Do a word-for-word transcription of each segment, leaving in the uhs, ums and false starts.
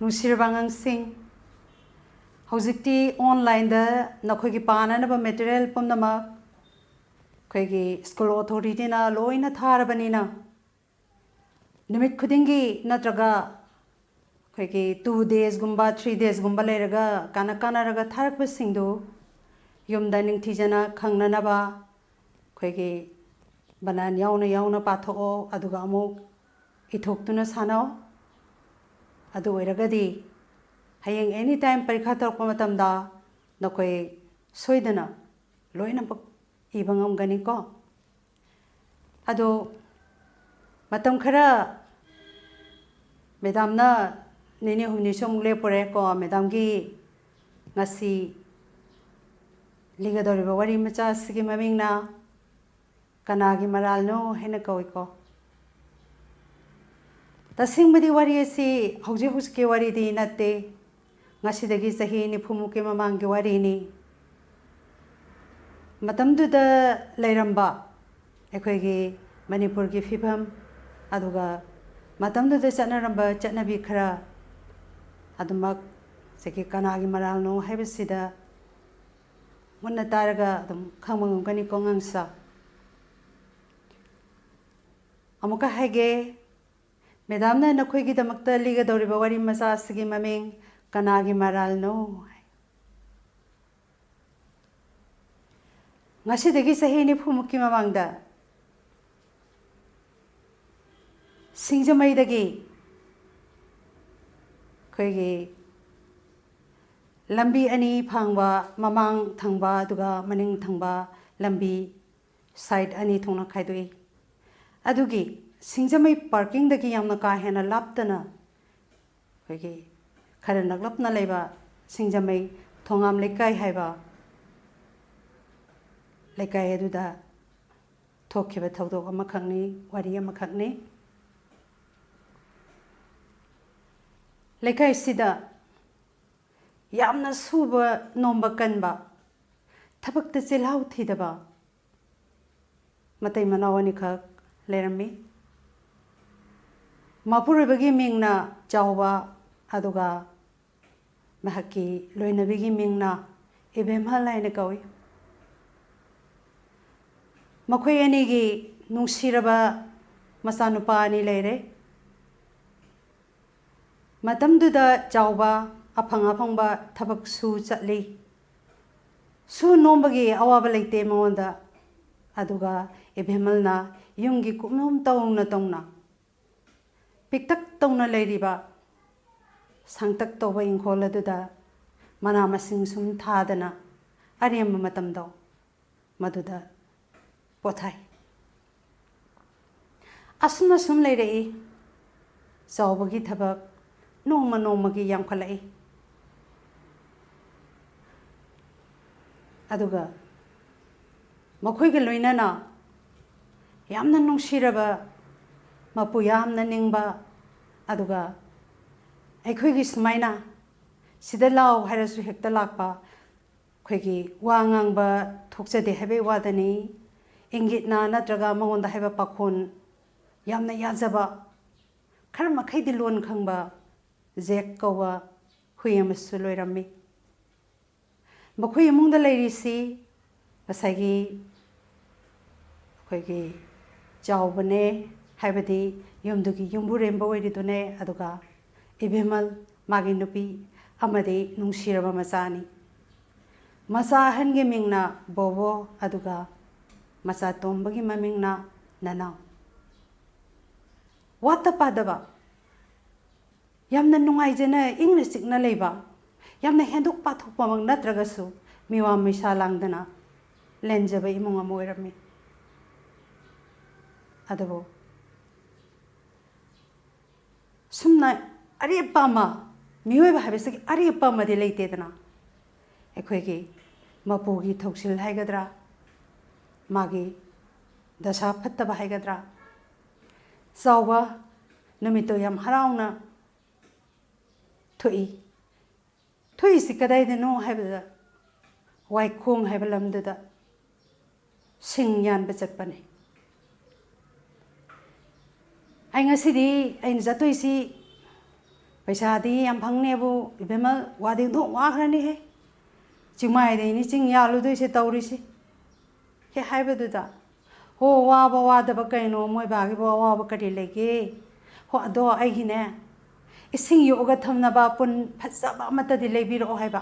ꯅꯨꯡꯁꯤꯔꯕ ꯑꯉꯥꯡꯁꯤꯡ, ꯍꯧꯖꯤꯛꯇꯤ online ꯗ ꯅꯈꯣꯏꯒꯤ ꯄꯥꯅꯅꯕ material ꯄꯨꯝꯅꯃꯛ ꯑꯩꯈꯣꯏꯒꯤ school authority ꯅ ꯂꯣꯏꯅ ꯊꯥꯔꯕꯅꯤꯅ, ꯅꯨꯃꯤꯠ ꯈꯨꯗꯤꯡꯒꯤ ꯅꯠꯇ꯭ꯔꯒ ꯑꯩꯈꯣꯏꯒꯤ two days ꯒꯨꯝꯕ, three days ꯒꯨꯝꯕ ꯂꯩꯔꯒ ꯀꯥꯟꯅ ꯀꯥꯟꯅꯔꯒ ꯊꯥꯔꯛꯄꯁꯤꯡꯗꯨ ꯌꯨꯝꯗ ꯅꯤꯡꯊꯤꯖꯅ ꯈꯪꯅꯅꯕ ꯑꯩꯈꯣꯏꯒꯤ ꯕꯅꯥꯟ ꯌꯥꯎꯅ ꯌꯥꯎꯅ ꯄꯥꯊꯣꯛꯑꯣ, ꯑꯗꯨꯒ ꯑꯃꯨꯛ ꯏꯊꯣꯛꯇꯨꯅ ꯁꯥꯟꯅꯧ꯫ ꯑꯗꯨ ꯑꯣꯏꯔꯒꯗꯤ ꯍꯌꯦꯡ any time ꯄꯔꯤꯈꯥ ꯇꯧꯔꯛꯄ ꯃꯇꯝꯗ ꯅꯈꯣꯏ ꯁꯣꯏꯗꯅ ꯂꯣꯏꯅꯃꯛ ꯏꯕ ꯉꯝꯒꯅꯤꯀꯣ꯫ ꯑꯗꯣ ꯃꯇꯝ ꯈꯔ madam ꯅ ꯅꯤꯅꯤ ꯍꯨꯝꯅꯤꯁꯨ ꯑꯃꯨꯛ ꯂꯦꯞꯄꯨꯔꯦꯀꯣ꯫ Madam ꯒꯤ ꯉꯁꯤ ꯂꯤꯒꯗꯧꯔꯤꯕ ꯋꯥꯔꯤ ꯃꯆꯥ ꯑꯁꯤꯒꯤ ꯃꯃꯤꯡꯅ "ꯀꯅꯥꯒꯤ ꯃꯔꯥꯜꯅꯣ" ꯍꯥꯏꯅ ꯀꯧꯏꯀꯣ꯫ ꯇꯁꯦꯡꯕꯗꯤ ꯋꯥꯔꯤ ꯑꯁꯤ ꯍꯧꯖꯤꯛ ꯍꯧꯖꯤꯛꯀꯤ ꯋꯥꯔꯤꯗꯤ ꯅꯠꯇꯦ, ꯉꯁꯤꯗꯒꯤ ꯆꯍꯤ ꯅꯤꯐꯨꯃꯨꯛꯀꯤ ꯃꯃꯥꯡꯒꯤ ꯋꯥꯔꯤꯅꯤ꯫ ꯃꯇꯝꯗꯨꯗ ꯂꯩꯔꯝꯕ ꯑꯩꯈꯣꯏꯒꯤ ꯃꯅꯤꯄꯨꯔꯒꯤ ꯐꯤꯕꯝ, ꯑꯗꯨꯒ ꯃꯇꯝꯗꯨꯗ ꯆꯠꯅꯔꯝꯕ ꯆꯠꯅꯕꯤ ꯈꯔ ꯑꯗꯨꯃꯛ ꯁꯤꯒꯤ "ꯀꯅꯥꯒꯤ ꯃꯔꯥꯜꯅꯣ" ꯍꯥꯏꯕꯁꯤꯗ ꯃꯨꯟꯅ ꯇꯥꯔꯒ ꯑꯗꯨꯝ ꯈꯪꯕ ꯉꯝꯒꯅꯤꯀꯣ ꯑꯉꯥꯡꯁꯥ꯫ ꯑꯃꯨꯛꯀ ꯍꯥꯏꯒꯦ, madam ꯅ ꯅꯈꯣꯏꯒꯤꯗꯃꯛꯇ ꯂꯤꯒꯗꯧꯔꯤꯕ ꯋꯥꯔꯤ ꯃꯆꯥ ꯑꯁꯤꯒꯤ ꯃꯃꯤꯡ "ꯀꯅꯥꯒꯤ ꯃꯔꯥꯜꯅꯣ" ꯍꯥꯏ꯫ ꯉꯁꯤꯗꯒꯤ ꯆꯍꯤ ꯅꯤꯐꯨꯃꯨꯛꯀꯤ ꯃꯃꯥꯡꯗ ꯁꯤꯡꯖꯃꯩꯗꯒꯤ ꯑꯩꯈꯣꯏꯒꯤ ꯂꯝꯕꯤ ꯑꯅꯤ ꯐꯥꯡꯕ, ꯃꯃꯥꯡ ꯊꯪꯕ ꯑꯗꯨꯒ ꯃꯅꯤꯡ ꯊꯪꯕ ꯂꯝꯕꯤ side ꯑꯅꯤ ꯊꯣꯛꯅ ꯈꯥꯏꯗꯣꯛꯏ꯫ ꯑꯗꯨꯒꯤ ꯁꯤꯡꯖꯃꯩ parking ꯗꯒꯤ ꯌꯥꯝꯅ ꯀꯥ ꯍꯦꯟꯅ ꯂꯥꯞꯇꯅ ꯑꯩꯈꯣꯏꯒꯤ ꯈꯔ ꯅꯛꯂꯞꯅ ꯂꯩꯕ ꯁꯤꯡꯖꯃꯩ ꯊꯣꯉꯥꯝ ꯂꯩꯀꯥꯏ ꯍꯥꯏꯕ ꯂꯩꯀꯥꯏ ꯑꯗꯨꯗ ꯊꯣꯛꯈꯤꯕ ꯊꯧꯗꯣꯛ ꯑꯃꯈꯛꯅꯤ, ꯋꯥꯔꯤ ꯑꯃꯈꯛꯅꯤ꯫ ꯂꯩꯀꯥꯏꯁꯤꯗ ꯌꯥꯝꯅ ꯁꯨꯕ ꯅꯣꯝꯕ ꯀꯟꯕ, ꯊꯕꯛꯇ ꯆꯤꯜꯍꯥꯎ ꯊꯤꯗꯕ ꯃꯇꯩ ꯃꯅꯥꯎ ꯑꯅꯤꯈꯛ ꯂꯩꯔꯝꯃꯤ꯫ ꯃꯄꯨꯔꯣꯏꯕꯒꯤ ꯃꯤꯡꯅ ꯆꯥꯎꯕ, ꯑꯗꯨꯒ ꯃꯍꯥꯛꯀꯤ ꯂꯣꯏꯅꯕꯤꯒꯤ ꯃꯤꯡꯅ ꯏꯕꯦꯝꯍꯜ ꯍꯥꯏꯅ ꯀꯧꯏ꯫ ꯃꯈꯣꯏ ꯑꯅꯤꯒꯤ ꯅꯨꯡꯁꯤꯔꯕ ꯃꯆꯥꯅꯨꯄꯥ ꯑꯅꯤ ꯂꯩꯔꯦ꯫ ꯃꯇꯝꯗꯨꯗ ꯆꯥꯎꯕ ꯑꯐꯪ ꯑꯐꯪꯕ ꯊꯕꯛ ꯁꯨ ꯆꯠꯂꯤ꯫ ꯁꯨ ꯅꯣꯝꯕꯒꯤ ꯑꯋꯥꯕ ꯂꯩꯇꯦ ꯃꯉꯣꯟꯗ꯫ ꯑꯗꯨꯒ ꯏꯕꯦꯝꯍꯜꯅ ꯌꯨꯝꯒꯤ ꯀꯨꯞꯅꯣꯝ ꯇꯧꯅ ꯇꯧꯅ ꯄꯤꯛꯇꯛ ꯇꯧꯅ ꯂꯩꯔꯤꯕ ꯁꯥꯡꯇꯛ ꯇꯧꯕ ꯏꯪꯈꯣꯜ ꯑꯗꯨꯗ ꯃꯅꯥ ꯃꯁꯤꯡ ꯁꯨꯝ ꯊꯥꯗꯅ ꯑꯔꯦꯝꯕ ꯃꯇꯝꯗꯣ ꯃꯗꯨꯗ ꯄꯣꯊꯥꯏ꯫ ꯑꯁꯨꯝ ꯑꯁꯨꯝ ꯂꯩꯔꯛꯏ꯫ ꯆꯥꯎꯕꯒꯤ ꯊꯕꯛ ꯅꯣꯡꯃ ꯅꯣꯡꯃꯒꯤ ꯌꯥꯝꯈꯠꯂꯛꯏ꯫ ꯑꯗꯨꯒ ꯃꯈꯣꯏꯒ ꯂꯣꯏꯅꯅ ꯌꯥꯝꯅ ꯅꯨꯡꯁꯤꯔꯕ, ꯃꯄꯨ ꯌꯥꯝꯅ ꯅꯤꯡꯕ, ꯑꯗꯨꯒ ꯑꯩꯈꯣꯏꯒꯤ ꯁꯨꯃꯥꯏꯅ "ꯁꯤꯗ ꯂꯥꯎ" ꯍꯥꯏꯔꯁꯨ ꯍꯦꯛꯇ ꯂꯥꯛꯄ, ꯑꯩꯈꯣꯏꯒꯤ ꯋꯥ ꯉꯥꯡꯕ ꯊꯣꯛꯆꯗꯦ ꯍꯥꯏꯕꯒꯤ ꯋꯥꯗꯅꯤ, ꯏꯪꯒꯤꯠꯅ ꯅꯠꯇ꯭ꯔꯒ ꯃꯉꯣꯟꯗ ꯍꯥꯏꯕ ꯄꯥꯈꯣꯟ ꯌꯥꯝꯅ ꯌꯥꯖꯕ, ꯈꯔ ꯃꯈꯩꯗꯤ ꯂꯣꯟ ꯈꯪꯕ ꯖꯦꯛ ꯀꯧꯕ ꯍꯨꯏ ꯑꯃꯁꯨ ꯂꯣꯏꯔꯝꯃꯤ꯫ ꯃꯈꯣꯏ ꯏꯃꯨꯡꯗ ꯂꯩꯔꯤꯁꯤ ꯉꯁꯥꯏꯒꯤ ꯑꯩꯈꯣꯏꯒꯤ ꯆꯥꯎꯕꯅꯦ, ꯍꯥꯏꯕꯗꯤ ꯌꯨꯝꯗꯨꯒꯤ ꯌꯨꯝꯕꯨꯔꯦꯝꯕ ꯑꯣꯏꯔꯤꯗꯨꯅꯦ, ꯑꯗꯨꯒ ꯏꯕꯦꯝꯃꯜ, ꯃꯥꯒꯤ ꯅꯨꯄꯤ, ꯑꯃꯗꯤ ꯅꯨꯡꯁꯤꯔꯕ ꯃꯆꯥ ꯑꯅꯤ꯫ ꯃꯆꯥ ꯑꯍꯟꯒꯤ ꯃꯤꯡꯅ ꯕꯣꯕꯣ, ꯑꯗꯨꯒ ꯃꯆꯥ ꯇꯣꯝꯕꯒꯤ ꯃꯃꯤꯡꯅ ꯅꯅꯥꯎ꯫ ꯋꯥꯠꯇ ꯄꯥꯗꯕ, ꯌꯥꯝꯅ ꯅꯨꯡꯉꯥꯏꯖꯅ ꯏꯪꯅ ꯆꯤꯛꯅ ꯂꯩꯕ, ꯌꯥꯝꯅ ꯍꯦꯟꯗꯣꯛ ꯄꯥꯊꯣꯛꯄꯃꯛ ꯅꯠꯇ꯭ꯔꯒꯁꯨ ꯃꯤꯋꯥ ꯃꯩꯁꯥ ꯂꯥꯡꯗꯅ ꯂꯦꯟꯖꯕ ꯏꯃꯨꯡ ꯑꯃ ꯑꯣꯏꯔꯝꯃꯤ꯫ ꯑꯗꯨꯕꯨ ꯁꯨꯝꯅ ꯑꯔꯦꯞꯄ ꯑꯃ, ꯃꯤꯑꯣꯏꯕ ꯍꯥꯏꯕꯁꯤꯒꯤ ꯑꯔꯦꯞꯄ ꯑꯃꯗꯤ ꯂꯩꯇꯦꯗꯅ꯫ ꯑꯩꯈꯣꯏꯒꯤ ꯃꯄꯨꯒꯤ ꯊꯧꯁꯤꯜ ꯍꯥꯏꯒꯗ꯭ꯔꯥ, ꯃꯥꯒꯤ ꯗꯁꯥ ꯐꯠꯇꯕ ꯍꯥꯏꯒꯗ꯭ꯔꯥ, ꯆꯥꯎꯕ ꯅꯨꯃꯤꯠꯇꯣ ꯌꯥꯝ ꯍꯔꯥꯎꯅ ꯊꯣꯛꯏ꯫ ꯊꯣꯛꯏꯁꯤ ꯀꯗꯥꯏꯗꯅꯣ ꯍꯥꯏꯕꯗ, ꯋꯥꯏꯈꯣꯡ ꯍꯥꯏꯕ ꯂꯝꯗꯨꯗ ꯁꯤꯡ ꯌꯥꯟꯕ ꯆꯠꯄꯅꯤ꯫ ꯑꯩ ꯉꯁꯤꯗꯤ ꯑꯩꯅ ꯆꯠꯇꯣꯏꯁꯤ "ꯄꯩꯁꯥꯗꯤ ꯌꯥꯝ ꯐꯪꯅꯦꯕꯨ, ꯏꯕꯦꯝꯃ, ꯋꯥꯗꯤ ꯑꯣꯟꯊꯣꯛ ꯋꯥꯈ꯭ꯔꯅꯤꯍꯦ꯫ ꯆꯤꯡꯃꯥꯏꯗꯩꯅꯤ ꯆꯤꯡ ꯌꯥꯜꯂꯨꯗꯣꯏꯁꯦ ꯇꯧꯔꯤꯁꯦ", ꯍꯦꯛ ꯍꯥꯏꯕꯗꯨꯗ, "ꯍꯣ, ꯋꯥꯕ ꯋꯥꯗꯕ ꯀꯩꯅꯣ, ꯃꯣꯏ ꯕꯥꯒꯤꯕꯨ ꯑꯋꯥꯕ ꯀꯔꯤ ꯂꯩꯒꯦ? ꯍꯣ, ꯑꯗꯣ ꯑꯩꯒꯤꯅꯦ, ꯏꯁꯤꯡ ꯌꯣꯛꯑꯒ ꯊꯝꯅꯕ ꯄꯨꯟ ꯐꯖꯕ ꯑꯃꯠꯇꯗꯤ ꯂꯩꯕꯤꯔꯛꯑꯣ" ꯍꯥꯏꯕ꯫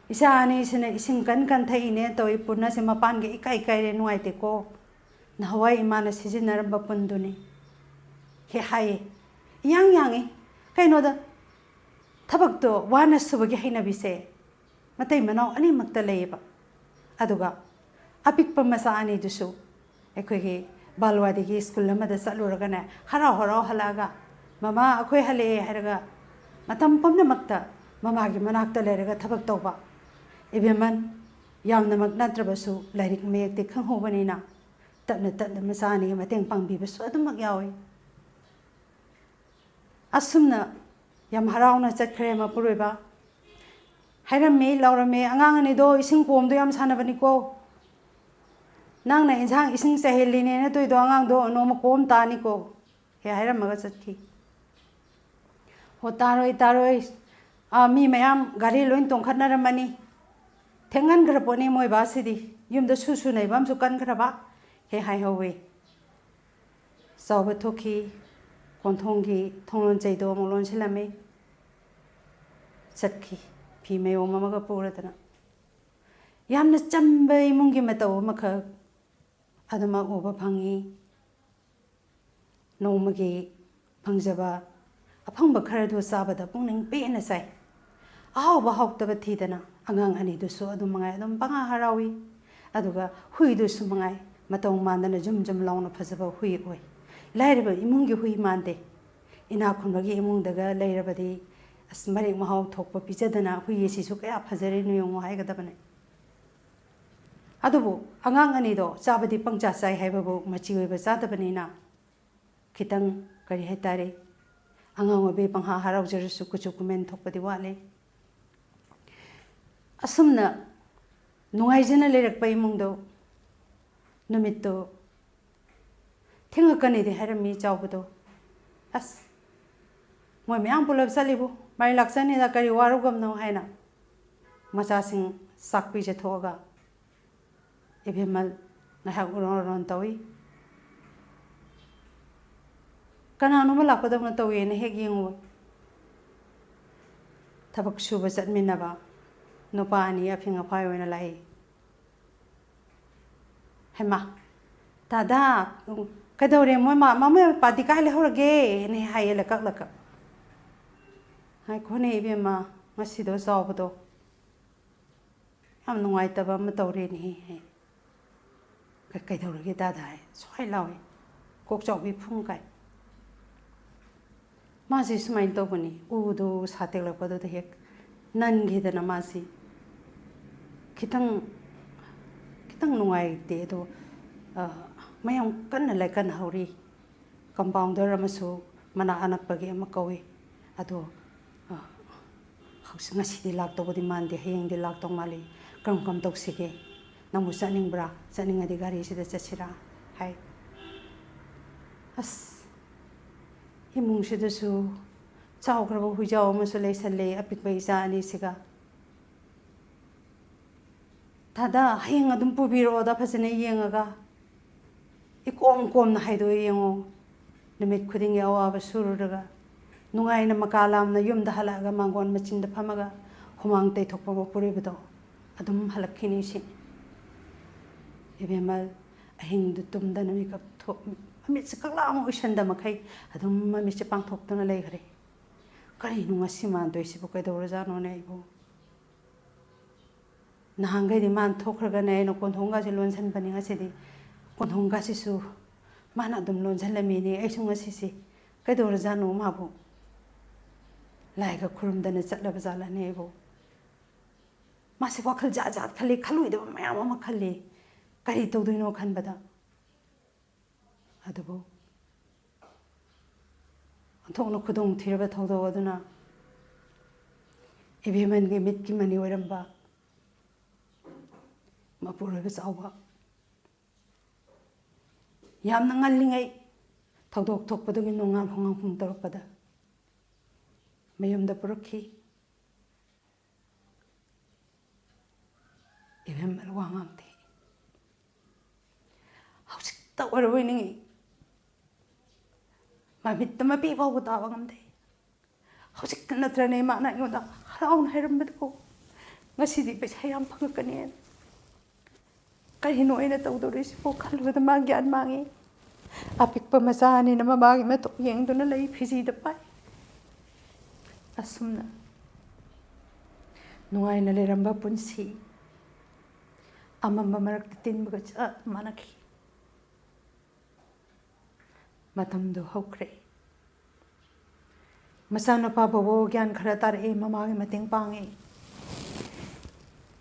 ꯏꯆꯥ ꯑꯅꯤꯁꯤꯅ ꯏꯁꯤꯡ ꯀꯟ ꯀꯟ ꯊꯛꯏꯅꯦ ꯇꯧꯏ, ꯄꯨꯟ ꯑꯁꯦ ꯃꯄꯥꯟꯒ ꯏꯀꯥꯏ ꯀꯥꯏꯔꯦ, ꯅꯨꯡꯉꯥꯏꯇꯦꯀꯣ꯫ ꯅꯍꯥꯟꯋꯥꯏ ꯏꯃꯥꯅ ꯁꯤꯖꯤꯟꯅꯔꯝꯕ ꯄꯨꯟꯗꯨꯅꯤ꯫ ꯍꯦꯛ ꯍꯥꯏꯌꯦ꯫ ꯏꯌꯥꯡ ꯌꯥꯡꯉꯤ꯫ ꯀꯩꯅꯣꯗ, ꯊꯕꯛꯇꯣ ꯋꯥꯅ ꯁꯨꯕꯒꯤ ꯍꯩꯅꯕꯤꯁꯦ ꯃꯇꯩ ꯃꯅꯥꯎ ꯑꯅꯤꯃꯛꯇ ꯂꯩꯌꯦꯕ꯫ ꯑꯗꯨꯒ ꯑꯄꯤꯛꯄ ꯃꯆꯥ ꯑꯅꯤꯗꯨꯁꯨ ꯑꯩꯈꯣꯏꯒꯤ ꯕꯥꯜꯋꯥꯗꯤꯒꯤ ꯁ꯭ꯀꯨꯜ ꯑꯃꯗ ꯆꯠꯂꯨꯔꯒꯅꯦ, ꯍꯔꯥꯎ ꯍꯔꯥꯎ ꯍꯜꯂꯛꯑꯒ, "ꯃꯃꯥ, ꯑꯩꯈꯣꯏ ꯍꯜꯂꯛꯑꯦ" ꯍꯥꯏꯔꯒ ꯃꯇꯝ ꯄꯨꯝꯅꯃꯛꯇ ꯃꯃꯥꯒꯤ ꯃꯅꯥꯛꯇ ꯂꯩꯔꯒ ꯊꯕꯛ ꯇꯧꯕ꯫ ꯏꯕꯦꯝꯃꯟ ꯌꯥꯝꯅꯃꯛ ꯅꯠꯇ꯭ꯔꯕꯁꯨ ꯂꯥꯏꯔꯤꯛ ꯃꯌꯦꯛꯇꯤ ꯈꯪꯍꯧꯕꯅꯤꯅ ꯇꯞꯅ ꯇꯞꯅ ꯃꯆꯥ ꯑꯅꯤꯒꯤ ꯃꯇꯦꯡ ꯄꯥꯡꯕꯤꯕꯁꯨ ꯑꯗꯨꯃꯛ ꯌꯥꯎꯏ꯫ ꯑꯁꯨꯝꯅ ꯌꯥꯝ ꯍꯔꯥꯎꯅ ꯆꯠꯈ꯭ꯔꯦ ꯃꯄꯨꯔꯣꯏꯕ꯫ ꯍꯥꯏꯔꯝꯃꯤ, ꯂꯥꯎꯔꯝꯃꯤ, "ꯑꯉꯥꯡ ꯑꯅꯤꯗꯣ ꯏꯁꯤꯡ ꯀꯣꯝꯗꯣ ꯌꯥꯝ ꯁꯥꯟꯅꯕꯅꯤꯀꯣ꯫ ꯅꯪꯅ ꯏꯟꯁꯥꯡ ꯏꯁꯤꯡ ꯆꯥꯏꯍꯜꯂꯤꯅꯦꯅ ꯇꯧꯏꯗꯣ, ꯑꯉꯥꯡꯗꯣ ꯅꯣꯡꯃ ꯀꯣꯝ ꯇꯥꯅꯤꯀꯣ"꯫ ꯍꯦꯛ ꯍꯥꯏꯔꯝꯃꯒ ꯆꯠꯈꯤ꯫ "ꯍꯣ, ꯇꯥꯔꯣꯏ, ꯇꯥꯔꯣꯏ꯫ ꯑꯥ, ꯃꯤ ꯃꯌꯥꯝ ꯒꯥꯔꯤ ꯂꯣꯏ ꯇꯣꯡꯈꯠꯅꯔꯝꯃꯅꯤ꯫ ꯊꯦꯡꯍꯟꯈ꯭ꯔ ꯄꯣꯠꯅꯤ ꯃꯣꯏ ꯕꯥꯁꯤꯗꯤ꯫ ꯌꯨꯝꯗ ꯁꯨ ꯁꯨ ꯅꯩꯕ ꯑꯃꯁꯨ ꯀꯟꯈ꯭ꯔꯕ"꯫ ꯍꯦꯛ ꯍꯥꯏꯍꯧꯋꯤ꯫ ꯆꯥꯎꯕ ꯊꯣꯛꯈꯤ꯫ ꯀꯣꯟꯊꯣꯡꯒꯤ ꯊꯣꯡ ꯂꯣꯟꯆꯩꯗꯣ ꯑꯃꯨꯛ ꯂꯣꯟꯁꯤꯜꯂꯝꯃꯤ꯫ ꯆꯠꯈꯤ꯫ ꯐꯤ ꯃꯌꯣꯝ ꯑꯃꯒ ꯄꯨꯔꯗꯅ꯫ ꯌꯥꯝꯅ ꯆꯝꯕ ꯏꯃꯨꯡꯒꯤ ꯃꯇꯧ ꯑꯃꯈꯛ ꯑꯗꯨꯃꯛ ꯎꯕ ꯐꯪꯉꯤ꯫ ꯅꯣꯡꯃꯒꯤ ꯐꯪꯖꯕ ꯑꯐꯪꯕ ꯈꯔꯗꯨ ꯆꯥꯕꯗ ꯄꯨꯛꯅꯤꯡ ꯄꯦꯟꯅ ꯆꯥꯏ꯫ ꯑꯍꯥꯎꯕ ꯍꯥꯎꯇꯕ ꯊꯤꯗꯅ ꯑꯉꯥꯡ ꯑꯅꯤꯗꯨꯁꯨ ꯑꯗꯨꯝ ꯃꯉꯥꯏ, ꯑꯗꯨꯝ ꯄꯪꯍꯥ ꯍꯔꯥꯎꯏ꯫ ꯑꯗꯨꯒ ꯍꯨꯏꯗꯨꯁꯨ ꯃꯉꯥꯏ, ꯃꯇꯧ ꯃꯥꯟꯗꯅ ꯖꯨꯝ ꯖꯨꯝ ꯂꯥꯎꯅ ꯐꯖꯕ ꯍꯨꯏ ꯑꯣꯏ꯫ ꯂꯥꯏꯔꯕ ꯏꯃꯨꯡꯒꯤ ꯍꯨꯏ ꯃꯥꯟꯗꯦ꯫ ꯏꯅꯥꯛ ꯈꯨꯟꯕꯒꯤ ꯏꯃꯨꯡꯗꯒ ꯂꯩꯔꯕꯗꯤ, "ꯑꯁ, ꯃꯔꯦꯛ ꯃꯍꯥꯎ ꯊꯣꯛꯄ ꯄꯤꯖꯗꯅ ꯍꯨꯏ ꯑꯁꯤꯁꯨ ꯀꯌꯥ ꯐꯖꯔꯤꯅꯣ ꯌꯦꯡꯉꯨ" ꯍꯥꯏꯒꯗꯕꯅꯦ꯫ ꯑꯗꯨꯕꯨ ꯑꯉꯥꯡ ꯑꯅꯤꯗꯣ ꯆꯥꯕꯗꯤ ꯄꯪꯆꯥ ꯆꯥꯏ ꯍꯥꯏꯕꯕꯨ ꯃꯆꯤ ꯑꯣꯏꯕ ꯆꯥꯗꯕꯅꯤꯅ ꯈꯤꯇꯪ, ꯀꯔꯤ ꯍꯥꯏꯇꯥꯔꯦ, ꯑꯉꯥꯡ ꯑꯣꯏꯕꯩ ꯄꯪꯍꯥ ꯍꯔꯥꯎꯖꯔꯁꯨ ꯀꯨꯆꯨ ꯀꯨꯃꯦꯟ ꯊꯣꯛꯄꯗꯤ ꯋꯥꯠꯂꯤ꯫ ꯑꯁꯨꯝꯅ ꯅꯨꯡꯉꯥꯏꯖꯅ ꯂꯩꯔꯛꯄ ꯏꯃꯨꯡꯗꯣ ꯅꯨꯃꯤꯠꯇꯣ ꯊꯦꯡꯉꯛꯀꯅꯤꯗꯤ ꯍꯥꯏꯔꯝꯃꯤ ꯆꯥꯎꯕꯗꯣ꯫ ꯑꯁ, ꯃꯣꯏ ꯃꯌꯥꯝ ꯄꯨꯂꯞ ꯆꯠꯂꯤꯕꯨ, ꯃꯔꯤ ꯂꯥꯛꯆꯅꯤꯗ, ꯀꯔꯤ ꯋꯥꯔꯨꯒꯝꯅꯣ ꯍꯥꯏꯅ ꯃꯆꯥꯁꯤꯡ ꯆꯥꯛ ꯄꯤꯖꯊꯣꯛꯑꯒ ꯏꯕꯦꯝꯃ ꯉꯥꯏꯍꯥꯛ ꯎꯔꯣꯟ ꯎꯔꯣꯟ ꯇꯧꯏ꯫ ꯀꯅꯥꯅꯣꯝꯃ ꯂꯥꯛꯄꯗꯧꯅ ꯇꯧꯏꯅ ꯍꯦꯛ ꯌꯦꯡꯉꯨꯕ, ꯊꯕꯛ ꯁꯨꯕ ꯆꯠꯃꯤꯟꯅꯕ ꯅꯨꯄꯥ ꯑꯅꯤ ꯑꯐꯤꯡ ꯑꯐꯥꯏ ꯑꯣꯏꯅ ꯂꯥꯛꯏ꯫ "ꯍꯩꯃꯥ, ꯗꯥꯗꯥ, ꯀꯩꯗꯧꯔꯦ? ꯃꯣꯏ ꯃꯥ-, ꯃꯃꯥ ꯃꯄꯥꯗꯤ ꯀꯥꯏ ꯂꯩꯍꯧꯔꯒꯦ?" ꯅ ꯍꯥꯏꯌꯦ ꯂꯀꯛ ꯂꯀꯛ꯫ "ꯉꯥꯏꯈꯣꯅꯦ ꯏꯕꯦꯝꯃ, ꯉꯁꯤꯗꯣ ꯆꯥꯎꯕꯗꯣ ꯌꯥꯝ ꯅꯨꯡꯉꯥꯏꯇꯕ ꯑꯃ ꯇꯧꯔꯦꯅꯦꯍꯦ" ꯍꯥꯏ꯫ "ꯀꯩ-, ꯀꯩꯗꯧꯔꯒꯦ ꯗꯥꯗꯥ?" ꯍꯥꯏ꯫ ꯁ꯭ꯋꯥꯏ ꯂꯥꯎꯏ꯫ ꯀꯣꯛ ꯆꯥꯎꯕꯤ ꯐꯨꯝ ꯀꯥꯏ꯫ ꯃꯥꯁꯤ ꯁꯨꯃꯥꯏꯅ ꯇꯧꯕꯅꯤ, ꯎꯗꯨ ꯁꯥ ꯇꯦꯛꯂꯛꯄꯗꯨꯗ ꯍꯦꯛ ꯅꯟꯈꯤꯗꯅ ꯃꯥꯁꯤ ꯈꯤꯇꯪ, ꯈꯤꯇꯪ ꯅꯨꯡꯉꯥꯏꯇꯦ꯫ ꯑꯗꯣ, ꯑ, ꯃꯌꯥꯝ ꯀꯟꯅ ꯂꯥꯏꯀꯠꯅꯍꯧꯔꯤ꯫ ꯀꯝꯄꯥꯎꯟꯗꯔ ꯑꯃꯁꯨ ꯃꯅꯥꯛ ꯑꯅꯛꯄꯒꯤ ꯑꯃ ꯀꯧꯏ꯫ ꯑꯗꯣ, ꯑ, ꯍꯧꯖꯤꯛ, "ꯉꯁꯤꯗꯤ ꯂꯥꯛꯇꯧꯕꯗꯤ ꯃꯥꯟꯗꯦ, ꯍꯌꯦꯡꯗꯤ ꯂꯥꯛꯇꯧ ꯃꯥꯜꯂꯤ꯫ ꯀꯔꯝ ꯀꯔꯝ ꯇꯧꯁꯤꯒꯦ? ꯅꯪꯕꯨ ꯆꯠꯅꯤꯡꯕ꯭ꯔꯥ? ꯆꯠꯅꯤꯡꯉꯗꯤ ꯒꯥꯔꯤꯁꯤꯗ ꯆꯠꯁꯤꯔꯥ?" ꯍꯥꯏ꯫ ꯑꯁ, ꯏꯃꯨꯡꯁꯤꯗꯁꯨ ꯆꯥꯎꯈ꯭ꯔꯕ ꯍꯨꯏꯖꯥꯎ ꯑꯃꯁꯨ ꯂꯩꯁꯜꯂꯦ, ꯑꯄꯤꯛꯄ ꯏꯆꯥ ꯑꯅꯤꯁꯤꯒ꯫ "ꯗꯥꯗꯥ, ꯍꯌꯦꯡ ꯑꯗꯨꯝ ꯄꯨꯕꯤꯔꯛꯑꯣꯗ, ꯐꯖꯅ ꯌꯦꯡꯉꯒ꯫" ꯏꯀꯣꯝ ꯀꯣꯝꯅ ꯍꯥꯏꯗꯣꯛꯑꯦ ꯌꯦꯡꯉꯣ꯫ ꯅꯨꯃꯤꯠ ꯈꯨꯗꯤꯡꯒꯤ ꯑꯋꯥꯕ ꯁꯨꯔꯨꯔꯒ, ꯅꯨꯡꯉꯥꯏꯅ ꯃꯀꯥ ꯂꯥꯝꯅ ꯌꯨꯝꯗ ꯍꯜꯂꯛꯑꯒ ꯃꯥꯡꯒꯣꯟ ꯃꯆꯤꯟꯗ ꯐꯝꯃꯒ ꯍꯨꯃꯥꯡ ꯇꯩꯊꯣꯛꯄ ꯃꯄꯨꯔꯣꯏꯕꯗꯣ ꯑꯗꯨꯝ ꯍꯜꯂꯛꯈꯤꯅꯤ ꯁꯤꯅꯤ꯫ ꯏꯕꯦꯝꯃ, ꯑꯍꯤꯡꯗꯨ ꯇꯨꯝꯗꯅ ꯃꯤꯀꯞ ꯊꯣꯛ-, ꯃꯃꯤꯠꯁꯦ ꯀꯛꯂꯥ ꯑꯃ ꯎꯏꯁꯟꯗ ꯃꯈꯩ ꯑꯗꯨꯝ ꯃꯃꯤꯠꯁꯦ ꯄꯥꯡꯊꯣꯛꯇꯨꯅ ꯂꯩꯈ꯭ꯔꯦ꯫ ꯀꯔꯤꯅꯣ ꯉꯁꯤ ꯃꯥꯟꯗꯣꯏꯁꯤꯕꯨ? ꯀꯩꯗꯧꯔꯖꯥꯠꯅꯣꯅꯦ ꯑꯩꯕꯨ? ꯅꯍꯥꯟꯈꯩꯗꯤ ꯃꯥꯅ ꯊꯣꯛꯈ꯭ꯔꯒꯅꯦ ꯑꯩꯅ ꯀꯣꯟꯊꯣꯡꯒꯥꯁꯦ ꯂꯣꯟꯁꯤꯟꯕꯅꯤ, ꯉꯁꯤꯗꯤ ꯀꯣꯟꯊꯣꯡꯒꯥꯁꯤꯁꯨ ꯃꯥꯅ ꯑꯗꯨꯝ ꯂꯣꯟꯁꯤꯜꯂꯝꯃꯤꯅꯦ꯫ ꯑꯩꯁꯨ ꯉꯁꯤꯁꯦ ꯀꯩꯗꯧꯔꯖꯥꯠꯅꯣ ꯃꯥꯕꯨ? ꯂꯥꯏꯒ ꯈꯨꯔꯨꯝꯗꯅ ꯆꯠꯂꯕ ꯖꯥꯠꯂꯅꯦ ꯑꯩꯕꯨ? ꯃꯥꯁꯦ ꯋꯥꯈꯜ ꯖꯥꯠ ꯖꯥꯠ ꯈꯜꯂꯤ, ꯈꯜꯂꯣꯏꯗꯕ ꯃꯌꯥꯝ ꯑꯃ ꯈꯜꯂꯤ꯫ ꯀꯔꯤ ꯇꯧꯗꯣꯏꯅꯣ ꯈꯟꯕꯗ ꯑꯗꯨꯕꯨ ꯑꯣꯟꯊꯣꯛꯅ ꯈꯨꯗꯣꯡ ꯊꯤꯔꯕ ꯊꯧꯗꯣꯛ ꯑꯗꯨꯅ ꯏꯕꯦꯝꯃꯟꯒꯤ ꯃꯤꯠꯀꯤ ꯃꯅꯤ ꯑꯣꯏꯔꯝꯕ ꯃꯄꯨꯔꯣꯏꯕ ꯆꯥꯎꯕ ꯌꯥꯝꯅ ꯉꯜꯂꯤꯉꯩ ꯊꯧꯗꯣꯛ ꯊꯣꯛꯄꯗꯨꯒꯤ ꯅꯣꯡꯉꯥꯟ ꯈꯣꯡꯉꯥꯟ ꯇꯧꯔꯛꯄꯗ ꯃꯌꯨꯝꯗ ꯄꯨꯔꯛꯈꯤ꯫ ꯏꯕꯦꯝꯃ ꯋꯥ ꯉꯥꯡꯗꯦ꯫ ꯍꯧꯖꯤꯛꯇ ꯑꯣꯏꯔꯕꯣꯏ ꯅꯤꯡꯉꯤ꯫ ꯃꯃꯤꯠꯇ ꯃꯄꯤ ꯐꯥꯎꯕ ꯇꯥꯕ ꯉꯝꯗꯦ꯫ ꯍꯧꯖꯤꯛꯇ ꯅꯠꯇ꯭ꯔꯅꯦ ꯃꯥꯅ ꯑꯩꯉꯣꯟꯗ ꯍꯔꯥꯎꯅ ꯍꯥꯏꯔꯝꯕꯗꯨꯕꯨ, "ꯉꯁꯤꯗꯤ ꯄꯩꯁꯥ ꯌꯥꯝ ꯐꯪꯉꯛꯀꯅꯤꯅ"? ꯀꯔꯤꯅꯣ ꯑꯩꯅ ꯇꯧꯗꯧꯔꯤꯁꯤꯕꯣ ꯈꯜꯂꯨꯕꯗ ꯃꯥ ꯒ꯭ꯌꯥꯟ ꯃꯥꯡꯉꯤ꯫ ꯑꯄꯤꯛꯄ ꯃꯆꯥ ꯑꯅꯤꯅ ꯃꯃꯥꯒꯤ ꯃꯇꯧ ꯌꯦꯡꯗꯨꯅ ꯂꯩ, ꯐꯤꯖꯤꯗ ꯄꯥꯏ꯫ ꯑꯁꯨꯝꯅ ꯅꯨꯡꯉꯥꯏꯅ ꯂꯩꯔꯝꯕ ꯄꯨꯟꯁꯤ ꯑꯃꯝꯕ ꯃꯔꯛꯇ ꯇꯤꯟꯕꯒ ꯆꯞ ꯃꯥꯟꯅꯈꯤ꯫ ꯃꯇꯝꯗꯨ ꯍꯧꯈ꯭ꯔꯦ꯫ ꯃꯆꯥꯅꯨꯄꯥ ꯕꯣꯕꯣ ꯒ꯭ꯌꯥꯟ ꯈꯔ ꯇꯥꯔꯛꯑꯦ, ꯃꯃꯥꯒꯤ ꯃꯇꯦꯡ ꯄꯥꯡꯉꯦ꯫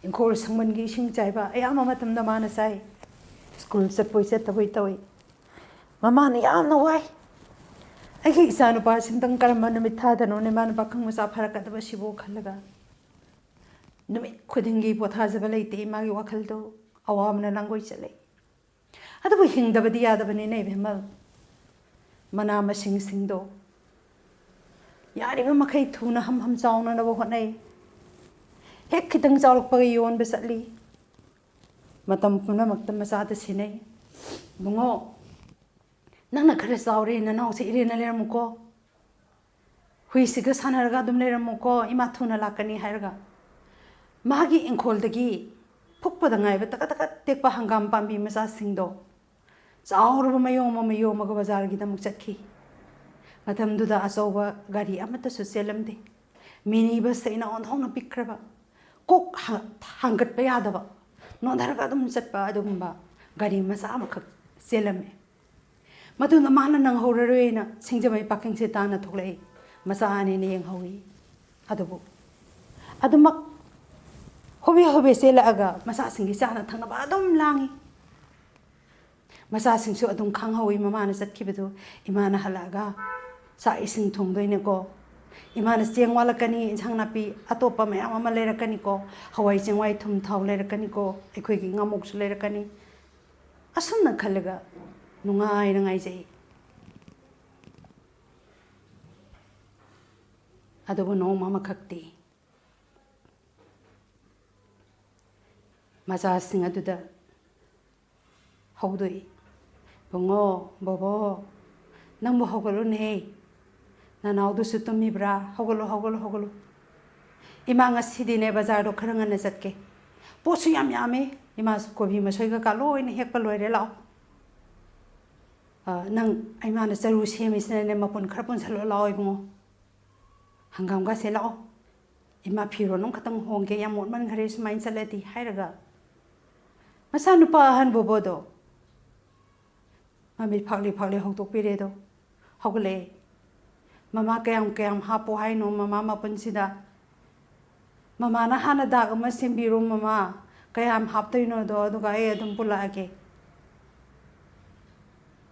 ꯏꯪꯈꯣꯜ ꯁꯪꯕꯟꯒꯤ ꯏꯁꯤꯡ ꯆꯥꯏꯕ ꯑꯌꯥꯝꯕ ꯃꯇꯝꯗ ꯃꯥꯅ ꯆꯥꯏ꯫ ꯁ꯭ꯀꯨꯜ ꯆꯠꯄꯣꯏ ꯆꯠꯇꯕꯣꯏ ꯇꯧꯏ꯫ ꯃꯃꯥꯅ ꯌꯥꯝꯅ ꯋꯥꯏ꯫ "ꯑꯩꯒꯤ ꯏꯆꯥꯅꯨꯄꯥꯁꯤꯝꯇꯪ ꯀꯔꯝꯕ ꯅꯨꯃꯤꯠ ꯊꯥꯗꯅꯣꯅꯦ ꯃꯥꯅ ꯄꯥꯈꯪ ꯃꯆꯥ ꯐꯔꯛꯀꯗꯕꯁꯤꯕꯨ?" ꯈꯜꯂꯒ ꯅꯨꯃꯤꯠ ꯈꯨꯗꯤꯡꯒꯤ ꯄꯣꯊꯥꯖꯕ ꯂꯩꯇꯦ ꯃꯥꯒꯤ ꯋꯥꯈꯜꯗꯨ꯫ ꯑꯋꯥꯕꯅ ꯂꯥꯡꯒꯣꯏ ꯆꯠꯂꯦ꯫ ꯑꯗꯨꯕꯨ ꯍꯤꯡꯗꯕꯗꯤ ꯌꯥꯗꯕꯅꯤꯅꯦ ꯏꯕꯦꯝꯃ꯫ ꯃꯅꯥ ꯃꯁꯤꯡꯁꯤꯡꯗꯣ ꯌꯥꯔꯤꯕ ꯃꯈꯩ ꯊꯨꯅ ꯍꯝ ꯍꯝ ꯆꯥꯎꯅꯅꯕ ꯍꯣꯠꯅꯩ꯫ ꯍꯦꯛ ꯈꯤꯇꯪ ꯆꯥꯎꯔꯛꯄꯒ ꯌꯣꯟꯕ ꯆꯠꯂꯤ꯫ ꯃꯇꯝ ꯄꯨꯝꯅꯃꯛꯇ ꯃꯆꯥꯗ ꯁꯤꯟꯅꯩ꯫ "ꯏꯕꯨꯡꯉꯣ, ꯅꯪꯅ ꯈꯔ ꯆꯥꯎꯔꯦ, ꯅꯅꯥꯎꯁꯦ ꯏꯔꯦꯟꯅ ꯂꯩꯔꯝꯃꯨꯀꯣ꯫ ꯍꯨꯏꯁꯤꯒ ꯁꯥꯟꯅꯔꯒ ꯑꯗꯨꯝ ꯂꯩꯔꯝꯃꯨꯀꯣ, ꯏꯃꯥ ꯊꯨꯅ ꯂꯥꯛꯀꯅꯤ" ꯍꯥꯏꯔꯒ ꯃꯥꯒꯤ ꯏꯪꯈꯣꯜꯗꯒꯤ ꯐꯨꯛꯄꯗ ꯉꯥꯏꯕ ꯇꯀꯠ ꯇꯀꯠ ꯇꯦꯛꯄ ꯍꯪꯒꯥꯝ ꯄꯥꯝꯕꯤ ꯃꯆꯥꯁꯤꯡꯗꯣ ꯆꯥꯎꯔꯕ ꯃꯌꯣꯝ ꯑꯃ ꯌꯣꯝꯃꯒ ꯕꯖꯥꯔꯒꯤꯗꯃꯛ ꯆꯠꯈꯤ꯫ ꯃꯇꯝꯗꯨꯗ ꯑꯆꯧꯕ ꯒꯥꯔꯤ ꯑꯃꯠꯇꯁꯨ ꯆꯦꯜꯂꯝꯗꯦ꯫ ꯃꯤꯅꯤ ꯕꯁꯇ ꯏꯅꯥꯎ ꯑꯣꯟꯊꯣꯛꯅ ꯄꯤꯛꯈ꯭ꯔꯕ, ꯀꯣꯛ ꯍꯥ-, ꯊꯥꯡꯒꯠꯄ ꯌꯥꯗꯕ, ꯅꯣꯟꯊꯔꯒ ꯑꯗꯨꯝ ꯆꯠꯄ ꯑꯗꯨꯒꯨꯝꯕ ꯒꯥꯔꯤ ꯃꯆꯥ ꯑꯃꯈꯛ ꯆꯦꯜꯂꯝꯃꯦ꯫ ꯃꯗꯨꯅ ꯃꯥꯅ ꯅꯪꯍꯧꯔꯔꯣꯏꯅ ꯁꯤꯡꯖꯃꯩ ꯄꯥꯔꯀꯤꯡꯁꯦ ꯇꯥꯟꯅ ꯊꯣꯛꯂꯛꯏ꯫ ꯃꯆꯥ ꯑꯅꯤꯅ ꯌꯦꯡꯍꯧꯏ꯫ ꯑꯗꯨꯕꯨ ꯑꯗꯨꯃꯛ ꯍꯣꯕꯦ ꯍꯣꯕꯦ ꯆꯦꯜꯂꯛꯑꯒ ꯃꯆꯥꯁꯤꯡꯒꯤ ꯆꯥꯅ ꯊꯛꯅꯕ ꯑꯗꯨꯝ ꯂꯥꯡꯏ꯫ ꯃꯆꯥꯁꯤꯡꯁꯨ ꯑꯗꯨꯝ ꯈꯪꯍꯧꯏ ꯃꯃꯥꯅ ꯆꯠꯈꯤꯕꯗꯨ꯫ ꯏꯃꯥꯅ ꯍꯜꯂꯛꯑꯒ ꯆꯥꯛ ꯏꯁꯤꯡ ꯊꯣꯡꯗꯣꯏꯅꯦꯀꯣ, ꯏꯃꯥꯅ ꯆꯦꯡ ꯋꯥꯠꯂꯛꯀꯅꯤ, ꯏꯟꯁꯥꯡ ꯅꯥꯄꯤ ꯑꯇꯣꯞꯄ ꯃꯌꯥꯝ ꯑꯃ ꯂꯩꯔꯛꯀꯅꯤꯀꯣ, ꯍꯋꯥꯏ ꯆꯦꯡꯋꯥꯏ ꯊꯨꯝ ꯊꯥꯎ ꯂꯩꯔꯛꯀꯅꯤꯀꯣ, ꯑꯩꯈꯣꯏꯒꯤ ꯉꯥꯃꯣꯛꯁꯨ ꯂꯩꯔꯛꯀꯅꯤ꯫ ꯑꯁꯨꯝꯅ ꯈꯜꯂꯒ ꯅꯨꯡꯉꯥꯏꯅ ꯉꯥꯏꯖꯩ꯫ ꯑꯗꯨꯕꯨ ꯅꯣꯡꯃ ꯑꯃꯈꯛꯇꯤ ꯃꯆꯥꯁꯤꯡ ꯑꯗꯨꯗ ꯍꯧꯗꯣꯛꯏ, "ꯕꯨꯡꯉꯣ, ꯕꯣꯕꯣ, ꯅꯪꯕꯨ ꯍꯧꯒꯠꯂꯨꯅꯦ꯫ ꯅꯅꯥꯎꯗꯨꯁꯨ ꯇꯨꯝꯃꯤꯕ꯭ꯔꯥ? ꯍꯧꯒꯠꯂꯨ, ꯍꯧꯒꯠꯂꯨ, ꯍꯧꯒꯠꯂꯨ꯫ ꯏꯃꯥ ꯉꯁꯤꯗꯤꯅꯦ ꯕꯖꯥꯔꯗꯣ ꯈꯔ ꯉꯟꯅ ꯆꯠꯀꯦ꯫ ꯄꯣꯠꯁꯨ ꯌꯥꯝ ꯌꯥꯝꯃꯦ꯫ ꯏꯃꯥꯁꯨ ꯀꯣꯕꯤ ꯃꯁꯣꯏ ꯀꯩꯀꯥ ꯂꯣꯏꯅ ꯍꯦꯛꯄ ꯂꯣꯏꯔꯦ, ꯂꯥꯛꯑꯣ꯫ ꯑ, ꯅꯪ, ꯏꯃꯥꯅ ꯆꯔꯨ ꯁꯦꯝꯃꯤꯁꯤꯅꯅꯦ ꯃꯄꯨꯟ ꯈꯔ ꯄꯨꯟꯁꯜꯂꯣ, ꯂꯥꯛꯑꯣ ꯏꯕꯨꯡꯉꯣ꯫ ꯍꯪꯒꯥꯝꯒꯁꯦ ꯂꯥꯛꯑꯣ꯫ ꯏꯃꯥ ꯐꯤꯔꯣꯜ ꯑꯃꯈꯛꯇꯪ ꯍꯣꯡꯒꯦ, ꯌꯥꯝ ꯃꯣꯠꯃꯟꯈ꯭ꯔꯦ ꯁꯨꯃꯥꯏꯅ ꯆꯠꯂꯗꯤ" ꯍꯥꯏꯔꯒ ꯃꯆꯥꯅꯨꯄꯥ ꯑꯍꯟ ꯕꯣꯕꯣꯗꯣ ꯃꯃꯤꯠ ꯐꯥꯛꯂꯤ ꯐꯥꯛꯂꯤ ꯍꯧꯗꯣꯛꯄꯤꯔꯦꯗꯣ꯫ ꯍꯧꯒꯠꯂꯛꯑꯦ꯫ "ꯃꯃꯥ, ꯀꯌꯥꯝ ꯀꯌꯥꯝ ꯍꯥꯞꯄꯣ ꯍꯥꯏꯅꯣ ꯃꯃꯥ ꯃꯄꯨꯟꯁꯤꯗ?" "ꯃꯃꯥꯅ ꯍꯥꯟꯅ ꯗꯥꯛ ꯑꯃ ꯁꯦꯝꯕꯤꯔꯣ ꯃꯃꯥ, ꯀꯌꯥꯝ ꯍꯥꯞꯇꯣꯏꯅꯣꯗꯣ, ꯑꯗꯨꯒ ꯑꯩ ꯑꯗꯨꯝ ꯄꯨꯜꯂꯛꯑꯒꯦ꯫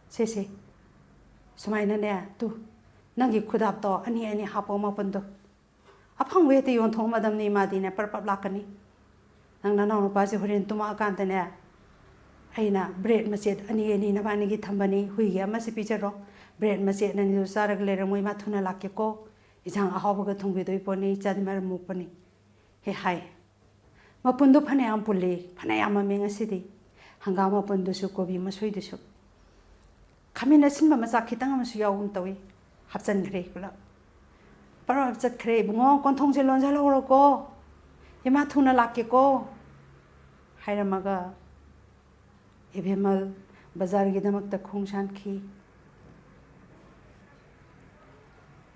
ꯁꯦ, ꯁꯦ, ꯁꯨꯃꯥꯏꯅꯅꯦ, ꯇꯨ, ꯅꯪꯒꯤ ꯈꯨꯗꯥꯞꯇꯣ ꯑꯅꯤ ꯑꯅꯤ ꯍꯥꯞꯄꯣ ꯃꯄꯨꯟꯗꯣ꯫ ꯑꯐꯪꯕ ꯍꯦꯛꯇ ꯌꯣꯟꯊꯣꯛꯑꯝꯃꯗꯝꯅꯤ, ꯃꯥꯗꯤꯅꯦ ꯄꯔꯞ ꯄꯔꯞ ꯂꯥꯛꯀꯅꯤ꯫ ꯅꯪ ꯅꯅꯥꯎ ꯅꯨꯄꯥꯁꯦ ꯍꯣꯔꯦꯟ ꯇꯨꯝꯃꯛꯑꯀꯥꯟꯗꯅꯦ, ꯑꯩꯅ ꯕ꯭ꯔꯦꯗ ꯃꯆꯦꯠ ꯑꯅꯤ ꯑꯅꯤ ꯅꯕꯥꯅꯤꯒꯤ ꯊꯝꯕꯅꯤ, ꯍꯨꯏꯒꯤ ꯑꯃꯁꯤ ꯄꯤꯖꯔꯣ꯫ ꯕ꯭ꯔꯦꯗ ꯃꯆꯦꯠ ꯑꯅꯤꯗꯨ ꯆꯥꯔꯒ ꯂꯩꯔꯝꯃꯣ, ꯏꯃꯥ ꯊꯨꯅ ꯂꯥꯛꯀꯦꯀꯣ꯫ ꯏꯟꯁꯥꯡ ꯑꯍꯥꯎꯕꯒ ꯊꯣꯡꯕꯤꯗꯣꯏ ꯄꯣꯠꯅꯤ, ꯏꯆꯥꯗꯤ ꯃꯔꯝ ꯃꯣꯛꯄꯅꯤ" ꯍꯦꯛ ꯍꯥꯏ꯫ ꯃꯄꯨꯟꯗꯣ ꯐꯅꯌꯥꯝ ꯄꯨꯜꯂꯤ, ꯐꯅꯌꯥꯝ ꯌꯥꯝꯃꯝꯃꯤ ꯉꯁꯤꯗꯤ꯫ ꯍꯪꯒꯥꯝ ꯃꯄꯨꯟꯗꯨꯁꯨ, ꯀꯣꯕꯤ ꯃꯁꯣꯏꯗꯨꯁꯨ꯫ ꯈꯥꯃꯦꯟ ꯑꯁꯤꯟꯕ ꯃꯆꯥ ꯈꯤꯇꯪ ꯑꯃꯁꯨ ꯌꯥꯎꯒꯨꯝ ꯇꯧꯏ꯫ ꯍꯥꯞꯆꯤꯟꯈ꯭ꯔꯦ ꯄꯨꯂꯞ꯫ ꯄꯔꯞ ꯆꯠꯈ꯭ꯔꯦ꯫ "ꯏꯕꯨꯡꯉꯣ, ꯀꯣꯟꯊꯣꯡꯁꯦ ꯂꯣꯟꯁꯤꯜꯍꯧꯔꯣꯀꯣ, ꯏꯃꯥ ꯊꯨꯅ ꯂꯥꯛꯀꯦꯀꯣ" ꯍꯥꯏꯔꯝꯃꯒ ꯏꯕꯦꯝꯃ ꯕꯖꯥꯔꯒꯤꯗꯃꯛꯇ ꯈꯣꯡ ꯁꯥꯟꯈꯤ꯫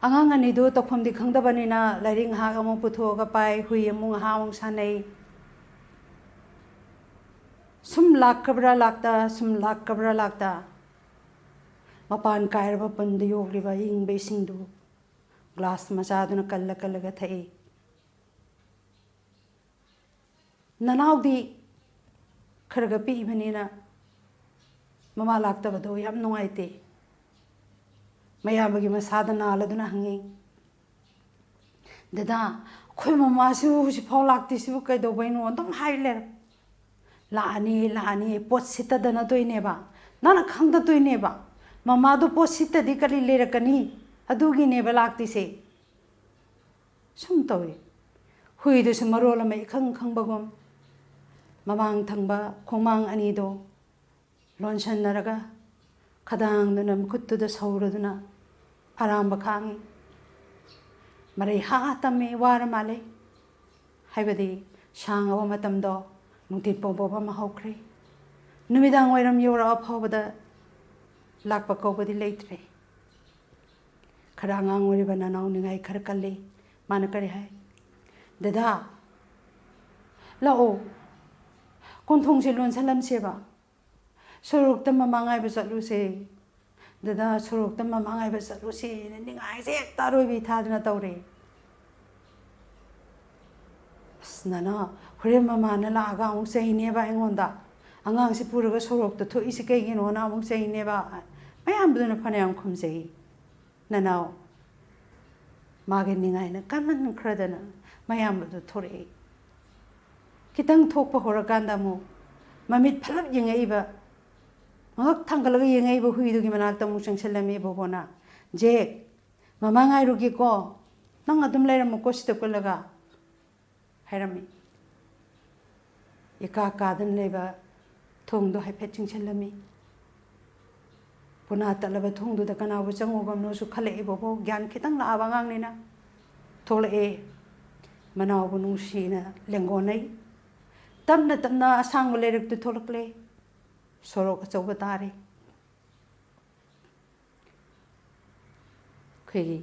ꯑꯉꯥꯡ ꯑꯅꯤꯗꯨ ꯇꯧꯐꯝꯗꯤ ꯈꯪꯗꯕꯅꯤꯅ ꯂꯥꯏꯔꯤꯛ ꯉꯥꯏꯍꯥꯛ ꯑꯃꯨꯛ ꯄꯨꯊꯣꯛꯑꯒ ꯄꯥꯏ, ꯍꯨꯏ ꯑꯃꯨꯛ ꯉꯥꯏꯍꯥꯛ ꯑꯃꯨꯛ ꯁꯥꯟꯅꯩ꯫ ꯁꯨꯝ ꯂꯥꯛꯈ꯭ꯔꯕ꯭ꯔꯥ ꯂꯥꯛꯇ, ꯁꯨꯝ ꯂꯥꯛꯈ꯭ꯔꯕ꯭ꯔꯥ ꯂꯥꯛꯇ, ꯃꯄꯥꯟ ꯀꯥꯏꯔꯕ ꯄꯨꯟꯗ ꯌꯣꯛꯂꯤꯕ ꯑꯏꯪꯕ ꯏꯁꯤꯡꯗꯨ ꯒ꯭ꯂꯥꯁ ꯃꯆꯥꯗꯨꯅ ꯀꯜꯂ ꯀꯜꯂꯒ ꯊꯛꯏ꯫ ꯅꯅꯥꯎꯗꯤ ꯈꯔꯒ ꯄꯤꯛꯏꯕꯅꯤꯅ ꯃꯃꯥ ꯂꯥꯛꯇꯕꯗꯣ ꯌꯥꯝ ꯅꯨꯡꯉꯥꯏꯇꯦ꯫ ꯃꯌꯥꯝꯕꯒꯤ ꯃꯁꯥꯗ ꯅꯥꯜꯂꯗꯨꯅ ꯍꯪꯉꯤ, "ꯗꯗꯥ, ꯑꯩꯈꯣꯏ ꯃꯃꯥꯁꯤꯕꯨ ꯍꯧꯖꯤꯛꯐꯥꯎ ꯂꯥꯛꯇ꯭ꯔꯤꯁꯤꯕꯨ ꯀꯩꯗꯧꯕꯩꯅꯣ?" ꯑꯗꯨꯝ ꯍꯥꯏ ꯂꯩꯔꯦ꯫ "ꯂꯥꯛꯑꯅꯤ, ꯂꯥꯛꯑꯅꯤ, ꯄꯣꯠ ꯁꯤꯠꯇꯗꯅ ꯇꯣꯏꯅꯦꯕ, ꯅꯪꯅ ꯈꯪꯗ ꯇꯣꯏꯅꯦꯕ꯫ ꯃꯃꯥꯗꯣ ꯄꯣꯠ ꯁꯤꯠꯇꯗꯤ ꯀꯔꯤ ꯂꯩꯔꯛꯀꯅꯤ? ꯑꯗꯨꯒꯤꯅꯦꯕ ꯂꯥꯛꯇ꯭ꯔꯤꯁꯦ꯫ ꯁꯨꯝ ꯇꯧꯏ꯫ ꯍꯨꯏꯗꯨꯁꯨ ꯃꯔꯣꯜ ꯑꯃ ꯏꯈꯪ ꯈꯪꯕꯒꯨꯝ ꯃꯃꯥꯡ ꯊꯪꯕ ꯈꯣꯡꯃꯥꯡ ꯑꯅꯤꯗꯣ ꯂꯣꯟꯁꯟꯅꯔꯒ ꯈꯗꯥꯡꯗꯨꯅ ꯃꯈꯨꯠꯇꯨꯗ ꯁꯧꯔꯗꯨꯅ ꯑꯔꯥꯝꯕ ꯈꯥꯡꯉꯤ꯫ ꯃꯔꯩ ꯍꯥ ꯍꯥ ꯇꯝꯃꯤ, ꯋꯥꯔ ꯃꯥꯜꯂꯦ꯫ ꯍꯥꯏꯕꯗꯤ ꯁꯥꯡꯉꯕ ꯃꯇꯝꯗꯣ ꯅꯨꯡꯊꯤꯜ ꯄꯣꯝꯄꯣꯝ ꯑꯃ ꯍꯧꯈ꯭ꯔꯦ꯫ ꯅꯨꯃꯤꯗꯥꯡ ꯋꯥꯏꯔꯝ ꯌꯧꯔꯛꯑ ꯐꯥꯎꯕꯗ ꯂꯥꯛꯄ ꯀꯧꯕꯗꯤ ꯂꯩꯇ꯭ꯔꯦ꯫ ꯈꯔ ꯑꯉꯥꯡ ꯑꯣꯏꯔꯤꯕ ꯅꯅꯥꯎ ꯅꯤꯡꯉꯥꯏ ꯈꯔ ꯀꯜꯂꯤ꯫ ꯃꯥꯅ ꯀꯔꯤ ꯍꯥꯏ? "ꯗꯗꯥ, ꯂꯥꯛꯑꯣ, ꯀꯣꯟꯊꯣꯡꯁꯦ ꯂꯣꯟꯁꯜꯂꯝꯁꯦꯕ꯫ ꯁꯣꯔꯣꯛꯇ ꯃꯃꯥ ꯉꯥꯏꯕ ꯆꯠꯂꯨꯁꯦ꯫ ꯗꯗꯥ, ꯁꯣꯔꯣꯛꯇ ꯃꯃꯥ ꯉꯥꯏꯕ ꯆꯠꯂꯨꯁꯦꯅ" ꯅꯤꯡꯉꯥꯏꯁꯦ ꯍꯦꯛꯇ ꯑꯔꯣꯏꯕꯤ ꯊꯥꯗꯅ ꯇꯧꯔꯦ꯫ "ꯑꯁ, ꯅꯅꯥꯎ, ꯍꯣꯔꯦꯟ ꯃꯃꯥꯅ ꯂꯥꯛꯑꯒ ꯑꯃꯨꯛ ꯆꯩꯅꯦꯕ ꯑꯩꯉꯣꯟꯗ꯫ ꯑꯉꯥꯡꯁꯤ ꯄꯨꯔꯒ ꯁꯣꯔꯣꯛꯇ ꯊꯣꯛꯏꯁꯤ ꯀꯩꯒꯤꯅꯣꯅ ꯑꯃꯨꯛ ꯆꯩꯅꯦꯕ"꯫ ꯃꯌꯥꯝꯗꯨꯅ ꯐꯅꯌꯥꯝ ꯈꯨꯝꯖꯩ꯫ ꯅꯅꯥꯎ, ꯃꯥꯒꯤ ꯅꯤꯡꯉꯥꯏꯅ ꯀꯟꯃꯟꯈ꯭ꯔꯗꯅ ꯃꯌꯥꯝꯕꯗꯨ ꯊꯣꯔꯛꯏ꯫ ꯈꯤꯇꯪ ꯊꯣꯛꯄ ꯍꯧꯔꯀꯥꯟꯗ ꯑꯃꯨꯛ ꯃꯃꯤꯠ ꯐꯠꯂꯞ ꯌꯦꯡꯉꯛꯏꯕ, ꯉꯉꯛ ꯊꯥꯡꯒꯠꯂꯒ ꯌꯦꯡꯉꯛꯏꯕ ꯍꯨꯏꯗꯨꯒꯤ ꯃꯅꯥꯛꯇ ꯑꯃꯨꯛ ꯆꯪꯁꯤꯜꯂꯝꯃꯤ ꯕꯣꯕꯣꯅ꯫ "ꯖꯦꯛ, ꯃꯃꯥ ꯉꯥꯏꯔꯨꯒꯦꯀꯣ, ꯅꯪ ꯑꯗꯨꯝ ꯂꯩꯔꯝꯃꯨꯀꯣ ꯁꯤꯗ ꯀꯨꯜꯂꯒ" ꯍꯥꯏꯔꯝꯃꯤ꯫ ꯏꯀꯥ ꯀꯥꯗꯅ ꯂꯩꯕ ꯊꯣꯡꯗꯣ ꯍꯥꯏꯐꯦꯠ ꯆꯤꯡꯁꯤꯜꯂꯝꯃꯤ꯫ ꯄꯨꯅꯥ ꯇꯠꯂꯕ ꯊꯣꯡꯗꯨꯗ ꯀꯅꯥꯕꯨ ꯆꯪꯉꯨꯕꯅꯣꯁꯨ ꯈꯜꯂꯛꯏ ꯕꯣꯕꯣ, ꯒ꯭ꯌꯥꯟ ꯈꯤꯇꯪ ꯂꯥꯛꯑꯕ ꯑꯉꯥꯡꯅꯤꯅ꯫ ꯊꯣꯛꯂꯛꯑꯦ꯫ ꯃꯅꯥꯎꯕꯨ ꯅꯨꯡꯁꯤꯅ ꯂꯦꯡꯒꯣꯟꯅꯩ꯫ ꯇꯞꯅ ꯇꯞꯅ ꯑꯁꯥꯡꯕ ꯂꯩꯔꯛꯇꯨ ꯊꯣꯛꯂꯛꯂꯦ꯫ ꯁꯣꯔꯣꯛ ꯑꯆꯧꯕ ꯇꯥꯔꯦ꯫ ꯑꯩꯈꯣꯏꯒꯤ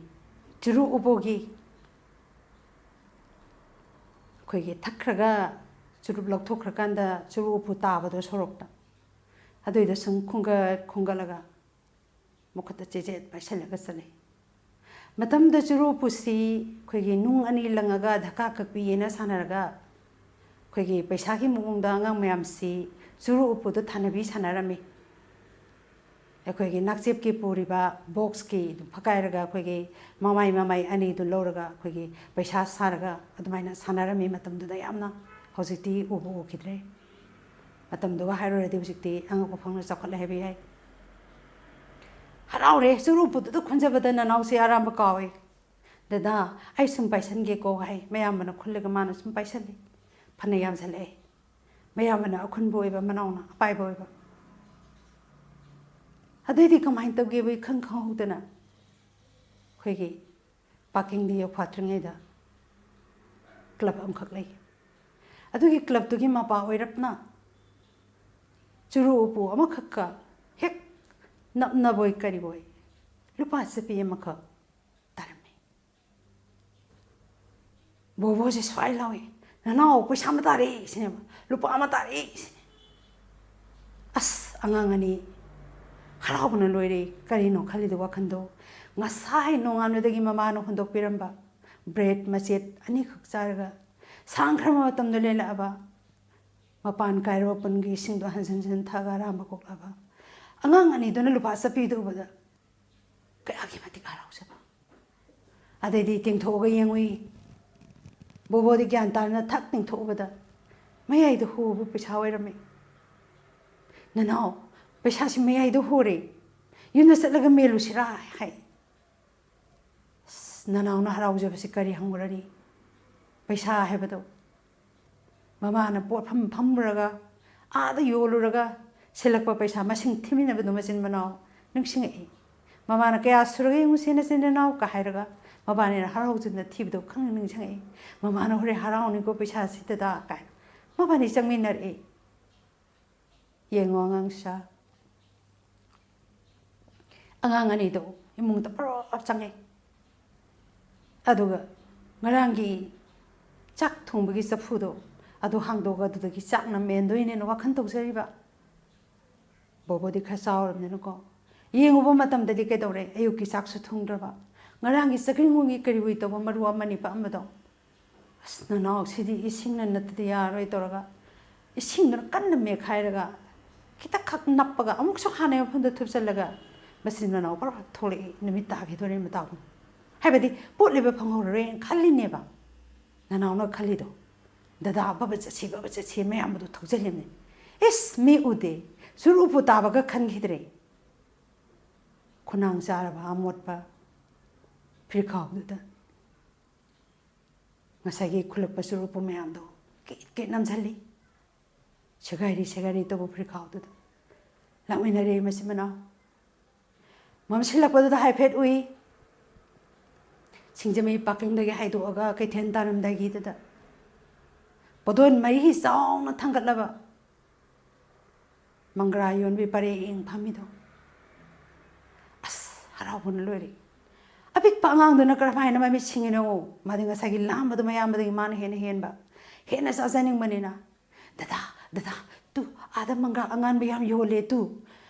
ꯆꯨꯔꯨ ꯎꯄꯨꯒꯤ, ꯑꯩꯈꯣꯏꯒꯤ ꯊꯛꯈ꯭ꯔꯒ ꯆꯨꯔꯨꯞ ꯂꯧꯊꯣꯛꯈ꯭ꯔꯀꯥꯟꯗ ꯆꯨꯔꯨ ꯎꯄꯨ ꯇꯥꯕꯗꯣ ꯁꯣꯔꯣꯛꯇ, ꯑꯗꯨꯏꯗ ꯁꯨꯝ ꯈꯨꯡꯒꯠ ꯈꯨꯡꯒꯠꯂꯒ ꯃꯈꯨꯠꯇ ꯆꯦꯆꯦꯠ ꯄꯥꯏꯁꯜꯂꯒ ꯆꯠꯂꯤ꯫ ꯃꯇꯝꯗ ꯆꯨꯔꯨ ꯎꯄꯨꯁꯤ ꯑꯩꯈꯣꯏꯒꯤ ꯅꯨꯡ ꯑꯅꯤ ꯂꯪꯉꯒ ꯙꯀꯥ ꯀꯛꯄꯤꯑꯅ ꯁꯥꯟꯅꯔꯒ, ꯑꯩꯈꯣꯏꯒꯤ ꯄꯩꯁꯥꯒꯤ ꯃꯑꯣꯡꯗ ꯑꯉꯥꯡ ꯃꯌꯥꯝꯁꯤ ꯆꯨꯔꯨ ꯎꯄꯨꯗ ꯊꯥꯅꯕꯤ ꯁꯥꯟꯅꯔꯝꯃꯤ꯫ ꯑꯩꯈꯣꯏꯒꯤ ꯅꯥꯛꯆꯦꯞꯀꯤ ꯄꯨꯔꯤꯕ ꯕꯣꯛꯁꯀꯤ ꯐꯛꯀꯥꯏꯔꯒ ꯑꯩꯈꯣꯏꯒꯤ ꯃꯃꯥꯏ ꯃꯃꯥꯏ ꯑꯅꯤꯗꯨ ꯂꯧꯔꯒ ꯑꯩꯈꯣꯏꯒꯤ ꯄꯩꯁꯥ ꯁꯥꯔꯒ ꯑꯗꯨꯃꯥꯏꯅ ꯁꯥꯟꯅꯔꯝꯃꯤ ꯃꯇꯝꯗꯨꯗ ꯌꯥꯝꯅ꯫ ꯍꯧꯖꯤꯛꯇꯤ ꯎꯕꯨ ꯎꯈꯤꯗ꯭ꯔꯦ꯫ ꯃꯇꯝꯗꯨꯒ ꯍꯥꯏꯔꯨꯔꯗꯤ ꯍꯧꯖꯤꯛꯇꯤ ꯑꯉꯛꯄ ꯐꯪꯅ ꯆꯥꯎꯈꯠꯂꯦ ꯍꯥꯏꯕ ꯌꯥꯏ꯫ ꯍꯔꯥꯎꯔꯦ, ꯆꯨꯔꯨ ꯎꯄꯨꯗꯨꯗ ꯈꯨꯟꯖꯕꯗ ꯅꯅꯥꯎꯁꯦ ꯑꯔꯥꯝꯕ ꯀꯥꯎꯏ꯫ "ꯗꯗꯥ, ꯑꯩ ꯁꯨꯝ ꯄꯥꯏꯁꯟꯒꯦꯀꯣ" ꯍꯥꯏ꯫ ꯃꯌꯥꯝꯕꯅ ꯈꯨꯜꯂꯒ ꯃꯥꯅ ꯁꯨꯝ ꯄꯥꯏꯁꯜꯂꯤ꯫ ꯐꯅ ꯌꯥꯝꯁꯜꯂꯛꯑꯦ꯫ ꯃꯌꯥꯝꯕꯅ ꯑꯈꯨꯟꯕ ꯑꯣꯏꯕ, ꯃꯅꯥꯎꯅ ꯑꯄꯥꯏꯕ ꯑꯣꯏꯕ꯫ ꯑꯗꯩꯗꯤ ꯀꯃꯥꯏꯅ ꯇꯧꯒꯦꯕꯨ ꯏꯈꯪ ꯈꯪꯍꯧꯗꯅ ꯑꯩꯈꯣꯏꯒꯤ ꯄꯥꯀꯤꯡꯗ ꯌꯧꯐꯥꯠꯇ꯭ꯔꯤꯉꯩꯗ club ꯑꯃꯈꯛ ꯂꯩ꯫ ꯑꯗꯨꯒꯤ clubꯇꯨꯒꯤ ꯃꯄꯥ ꯑꯣꯏꯔꯞꯅ ꯆꯨꯔꯨ ꯎꯄꯨ ꯑꯃꯈꯛꯀ ꯍꯦꯛ ꯅꯞꯅꯕꯣꯏ ꯀꯔꯤꯕꯣꯏ ꯂꯨꯄꯥ ꯆꯠꯄꯤ ꯑꯃꯈꯛ ꯇꯥꯔꯝꯃꯤ꯫ ꯕꯣꯕꯣꯁꯦ ꯁ꯭ꯋꯥꯏ ꯂꯥꯎꯏ, "ꯅꯅꯥꯎ, ꯄꯩꯁꯥ ꯑꯃ ꯇꯥꯔꯛꯏ" ꯁꯤꯅꯦꯕ, "ꯂꯨꯄꯥ ꯑꯃ ꯇꯥꯔꯛꯏ" ꯁꯤꯅꯦ꯫ ꯑꯁ, ꯑꯉꯥꯡ ꯑꯅꯤ ꯍꯔꯥꯎꯕꯅ ꯂꯣꯏꯔꯦ꯫ ꯀꯔꯤꯅꯣ ꯈꯜꯂꯤꯗꯣ ꯋꯥꯈꯟꯗꯣ? ꯉꯁꯥꯏ ꯅꯣꯡꯉꯥꯟꯕꯗꯒꯤ ꯃꯃꯥꯅ ꯍꯨꯟꯗꯣꯛꯄꯤꯔꯝꯕ bread ꯃꯆꯦꯠ ꯑꯅꯤꯈꯛ ꯆꯥꯔꯒ ꯁꯥꯡꯈ꯭ꯔꯕ ꯃꯇꯝꯗꯣ ꯂꯦꯜꯂꯛꯑꯕ, ꯃꯄꯥꯟ ꯀꯥꯏꯔꯕ ꯄꯨꯟꯒꯤ ꯏꯁꯤꯡꯗꯣ ꯍꯟꯖꯤꯟ ꯍꯟꯖꯤꯟ ꯊꯛꯑꯒ ꯑꯔꯥꯝꯕ ꯀꯣꯛꯂꯛꯑꯕ꯫ ꯑꯉꯥꯡ ꯑꯅꯤꯗꯨꯅ ꯂꯨꯄꯥ ꯆꯠꯄꯤꯗꯨ ꯎꯕꯗ ꯀꯌꯥꯒꯤ ꯃꯇꯤꯛ ꯍꯔꯥꯎꯖꯕ꯫ ꯑꯗꯩꯗꯤ ꯇꯦꯡꯊꯣꯛꯑꯒ ꯌꯦꯡꯉꯨꯏ꯫ ꯕꯣꯕꯣꯗꯤ ꯒ꯭ꯌꯥꯟ ꯇꯥꯗꯅ ꯊꯛ ꯇꯦꯡꯊꯣꯛꯎꯕꯗ ꯃꯌꯥꯏꯗ ꯍꯣꯕ ꯄꯩꯁꯥ ꯑꯣꯏꯔꯝꯃꯤ꯫ "ꯅꯅꯥꯎ, ꯄꯩꯁꯥꯁꯤ ꯃꯌꯥꯏꯗ ꯍꯣꯔꯦ꯫ ꯌꯨꯝꯗ ꯆꯠꯂꯒ ꯃꯦꯜꯂꯨꯁꯤꯔꯥ?" ꯍꯥꯏ꯫ ꯑꯁ, ꯅꯅꯥꯎꯅ ꯍꯔꯥꯎꯖꯕꯁꯤ ꯀꯔꯤ ꯍꯪꯉꯨꯔꯅꯤ? ꯄꯩꯁꯥ ꯍꯥꯏꯕꯗꯣ ꯃꯃꯥꯅ ꯄꯣꯠꯐꯝ ꯐꯝꯃꯨꯔꯒ, ꯑꯥꯗ ꯌꯣꯜꯂꯨꯔꯒ ꯁꯤꯜꯂꯛꯄ ꯄꯩꯁꯥ ꯃꯁꯤꯡ ꯊꯤꯃꯤꯟꯅꯕꯗꯨ ꯃꯆꯤꯟ ꯃꯅꯥꯎ ꯅꯤꯡꯁꯤꯡꯉꯛꯏ꯫ ꯃꯃꯥꯅ, "ꯀꯌꯥ ꯁꯨꯔꯒꯦ ꯌꯦꯡꯉꯨꯁꯦ ꯅꯆꯤꯟ ꯅꯅꯥꯎ?" ꯀ ꯍꯥꯏꯔꯒ ꯃꯕꯥꯅꯤꯅ ꯍꯔꯥꯎꯖꯗꯅ ꯊꯤꯕꯗꯣ ꯈꯪꯅ ꯅꯤꯡꯁꯤꯡꯉꯛꯏ꯫ ꯃꯃꯥꯅ, "ꯍꯣꯔꯦꯟ ꯍꯔꯥꯎꯅꯤꯀꯣ ꯄꯩꯁꯥꯁꯤꯗꯗ" ꯀꯥꯏꯅ ꯃꯕꯥꯅꯤ ꯆꯪꯃꯤꯟꯅꯔꯛꯏ꯫ ꯌꯦꯡꯉꯣ ꯑꯉꯥꯡꯁꯥ, ꯑꯉꯥꯡ ꯑꯅꯤꯗꯣ ꯏꯃꯨꯡꯗ ꯄꯨꯔꯞ ꯆꯪꯉꯦ꯫ ꯑꯗꯨꯒ ꯉꯔꯥꯡꯒꯤ ꯆꯥꯛ ꯊꯣꯡꯕꯒꯤ ꯆꯐꯨꯗꯣ ꯑꯗꯨ ꯍꯥꯡꯗꯣꯛꯑꯒ ꯑꯗꯨꯗꯒꯤ ꯆꯥꯛꯅ ꯃꯦꯟꯗꯣꯏꯅꯦꯅ ꯋꯥꯈꯜ ꯇꯧꯖꯔꯤꯕ꯫ ꯕꯣꯕꯣꯗꯤ ꯈꯔ ꯆꯥꯎꯔꯕꯅꯤꯅꯀꯣ, ꯌꯦꯡꯉꯨꯕ ꯃꯇꯝꯗꯗꯤ ꯀꯩꯗꯧꯔꯦ? ꯑꯌꯨꯛꯀꯤ ꯆꯥꯛꯁꯨ ꯊꯣꯡꯗ꯭ꯔꯕ, ꯉꯔꯥꯡꯒꯤ ꯆꯒꯤꯡꯉꯨꯒꯤ ꯀꯔꯤꯋꯨꯏ ꯇꯧꯕ ꯃꯔꯨ ꯑꯃꯅꯤ ꯄꯛꯑꯝꯕꯗꯣ꯫ "ꯑꯁ, ꯅꯅꯥꯎꯁꯤꯗꯤ ꯏꯁꯤꯡꯅ ꯅꯠꯇꯗꯤ ꯌꯥꯔꯣꯏ" ꯇꯧꯔꯒ ꯏꯁꯤꯡꯗꯨꯅ ꯀꯟꯅ ꯃꯦꯠꯈꯥꯏꯔꯒ ꯈꯤꯇꯪꯈꯛ ꯅꯞꯄꯒ ꯑꯃꯨꯛꯁꯨ ꯍꯥꯟꯅꯒꯤ ꯃꯐꯝꯗ ꯊꯨꯞꯆꯜꯂꯒ ꯃꯆꯤꯟ ꯃꯅꯥꯎ ꯄꯨꯔꯥ ꯊꯣꯛꯂꯛꯏ꯫ ꯅꯨꯃꯤꯠ ꯇꯥꯈꯤꯗꯣꯔꯦ ꯃꯇꯥꯒꯨꯝ꯫ ꯍꯥꯏꯕꯗꯤ ꯄꯣꯠ ꯂꯩꯕ ꯐꯪꯍꯧꯔꯔꯣꯏꯅ ꯈꯜꯂꯤꯅꯦꯕ ꯅꯅꯥꯎꯅ ꯈꯜꯂꯤꯗꯣ꯫ "ꯗꯗꯥ, ꯕꯕꯥ ꯆꯠꯁꯤ, ꯕꯕꯥ ꯆꯠꯁꯤ" ꯃꯌꯥꯝꯕꯗꯣ ꯊꯧꯖꯜꯂꯤꯕꯅꯤ꯫ ꯏꯁ, ꯃꯤ ꯎꯗꯦ꯫ ꯆꯨꯔꯨ ꯎꯄꯨ ꯇꯥꯕꯒ ꯈꯟꯈꯤꯗ꯭ꯔꯦ꯫ ꯈꯨꯅꯥꯡ ꯆꯥꯔꯕ ꯑꯃꯣꯠꯄ ꯐꯤꯔꯈꯥꯎꯗꯨꯗ ꯉꯁꯥꯏꯒꯤ ꯈꯨꯜꯂꯛꯄ ꯆꯨꯔꯨꯞꯄꯨ ꯃꯌꯥꯝꯗꯣ ꯀꯤꯠ ꯀꯤꯠ ꯅꯝꯁꯤꯜꯂꯤ꯫ ꯁꯦꯒꯥꯏꯔꯤ ꯁꯦꯒꯥꯏꯔꯤ ꯇꯧꯕ ꯐꯨꯔꯤꯈꯥꯎꯗꯨꯗ ꯂꯥꯛꯃꯤꯟꯅꯔꯦ ꯃꯆꯤꯟ ꯃꯅꯥꯎ꯫ ꯃꯝꯁꯤꯜꯂꯛꯄꯗꯨꯗ ꯍꯥꯏꯐꯦꯠ ꯎꯏ꯫ ꯁꯤꯡꯖꯃꯩ ꯄꯥꯔꯀꯤꯡꯗꯒꯤ ꯍꯥꯏꯗꯣꯛꯑꯒ ꯀꯩꯊꯦꯜ ꯇꯥꯔꯝꯗꯥꯏꯒꯤꯗꯨꯗ ꯄꯣꯗꯣꯟ ꯃꯔꯤ ꯆꯥꯎꯅ ꯊꯥꯡꯒꯠꯂꯕ ꯃꯪꯒ꯭ꯔꯥ ꯌꯣꯟꯕꯤ ꯄꯔꯦꯡ ꯐꯝꯃꯤꯗꯣ꯫ ꯑꯁ, ꯍꯔꯥꯎꯕꯅ ꯂꯣꯏꯔꯦ꯫ ꯑꯄꯤꯛꯄ ꯑꯉꯥꯡꯗꯨꯅ ꯀꯔꯝꯍꯥꯏꯅ ꯃꯃꯤꯠ ꯁꯤꯡꯉꯤꯅꯣ? ꯃꯥꯗꯤ ꯉꯁꯥꯏꯒꯤ ꯂꯥꯝꯕꯗꯣ ꯃꯌꯥꯝꯕꯗꯒꯤ ꯃꯥꯅ ꯍꯦꯟꯅ ꯍꯦꯟꯕ, ꯍꯦꯟꯅ ꯆꯥꯖꯅꯤꯡꯕꯅꯤꯅ꯫ "ꯗꯗꯥ, ꯗꯗꯥ, ꯇꯨ, ꯑꯥꯗ ꯃꯪꯒ꯭ꯔꯥ ꯑꯉꯥꯟꯕ ꯌꯥꯝ ꯌꯣꯜꯂꯦ, ꯇꯨ꯫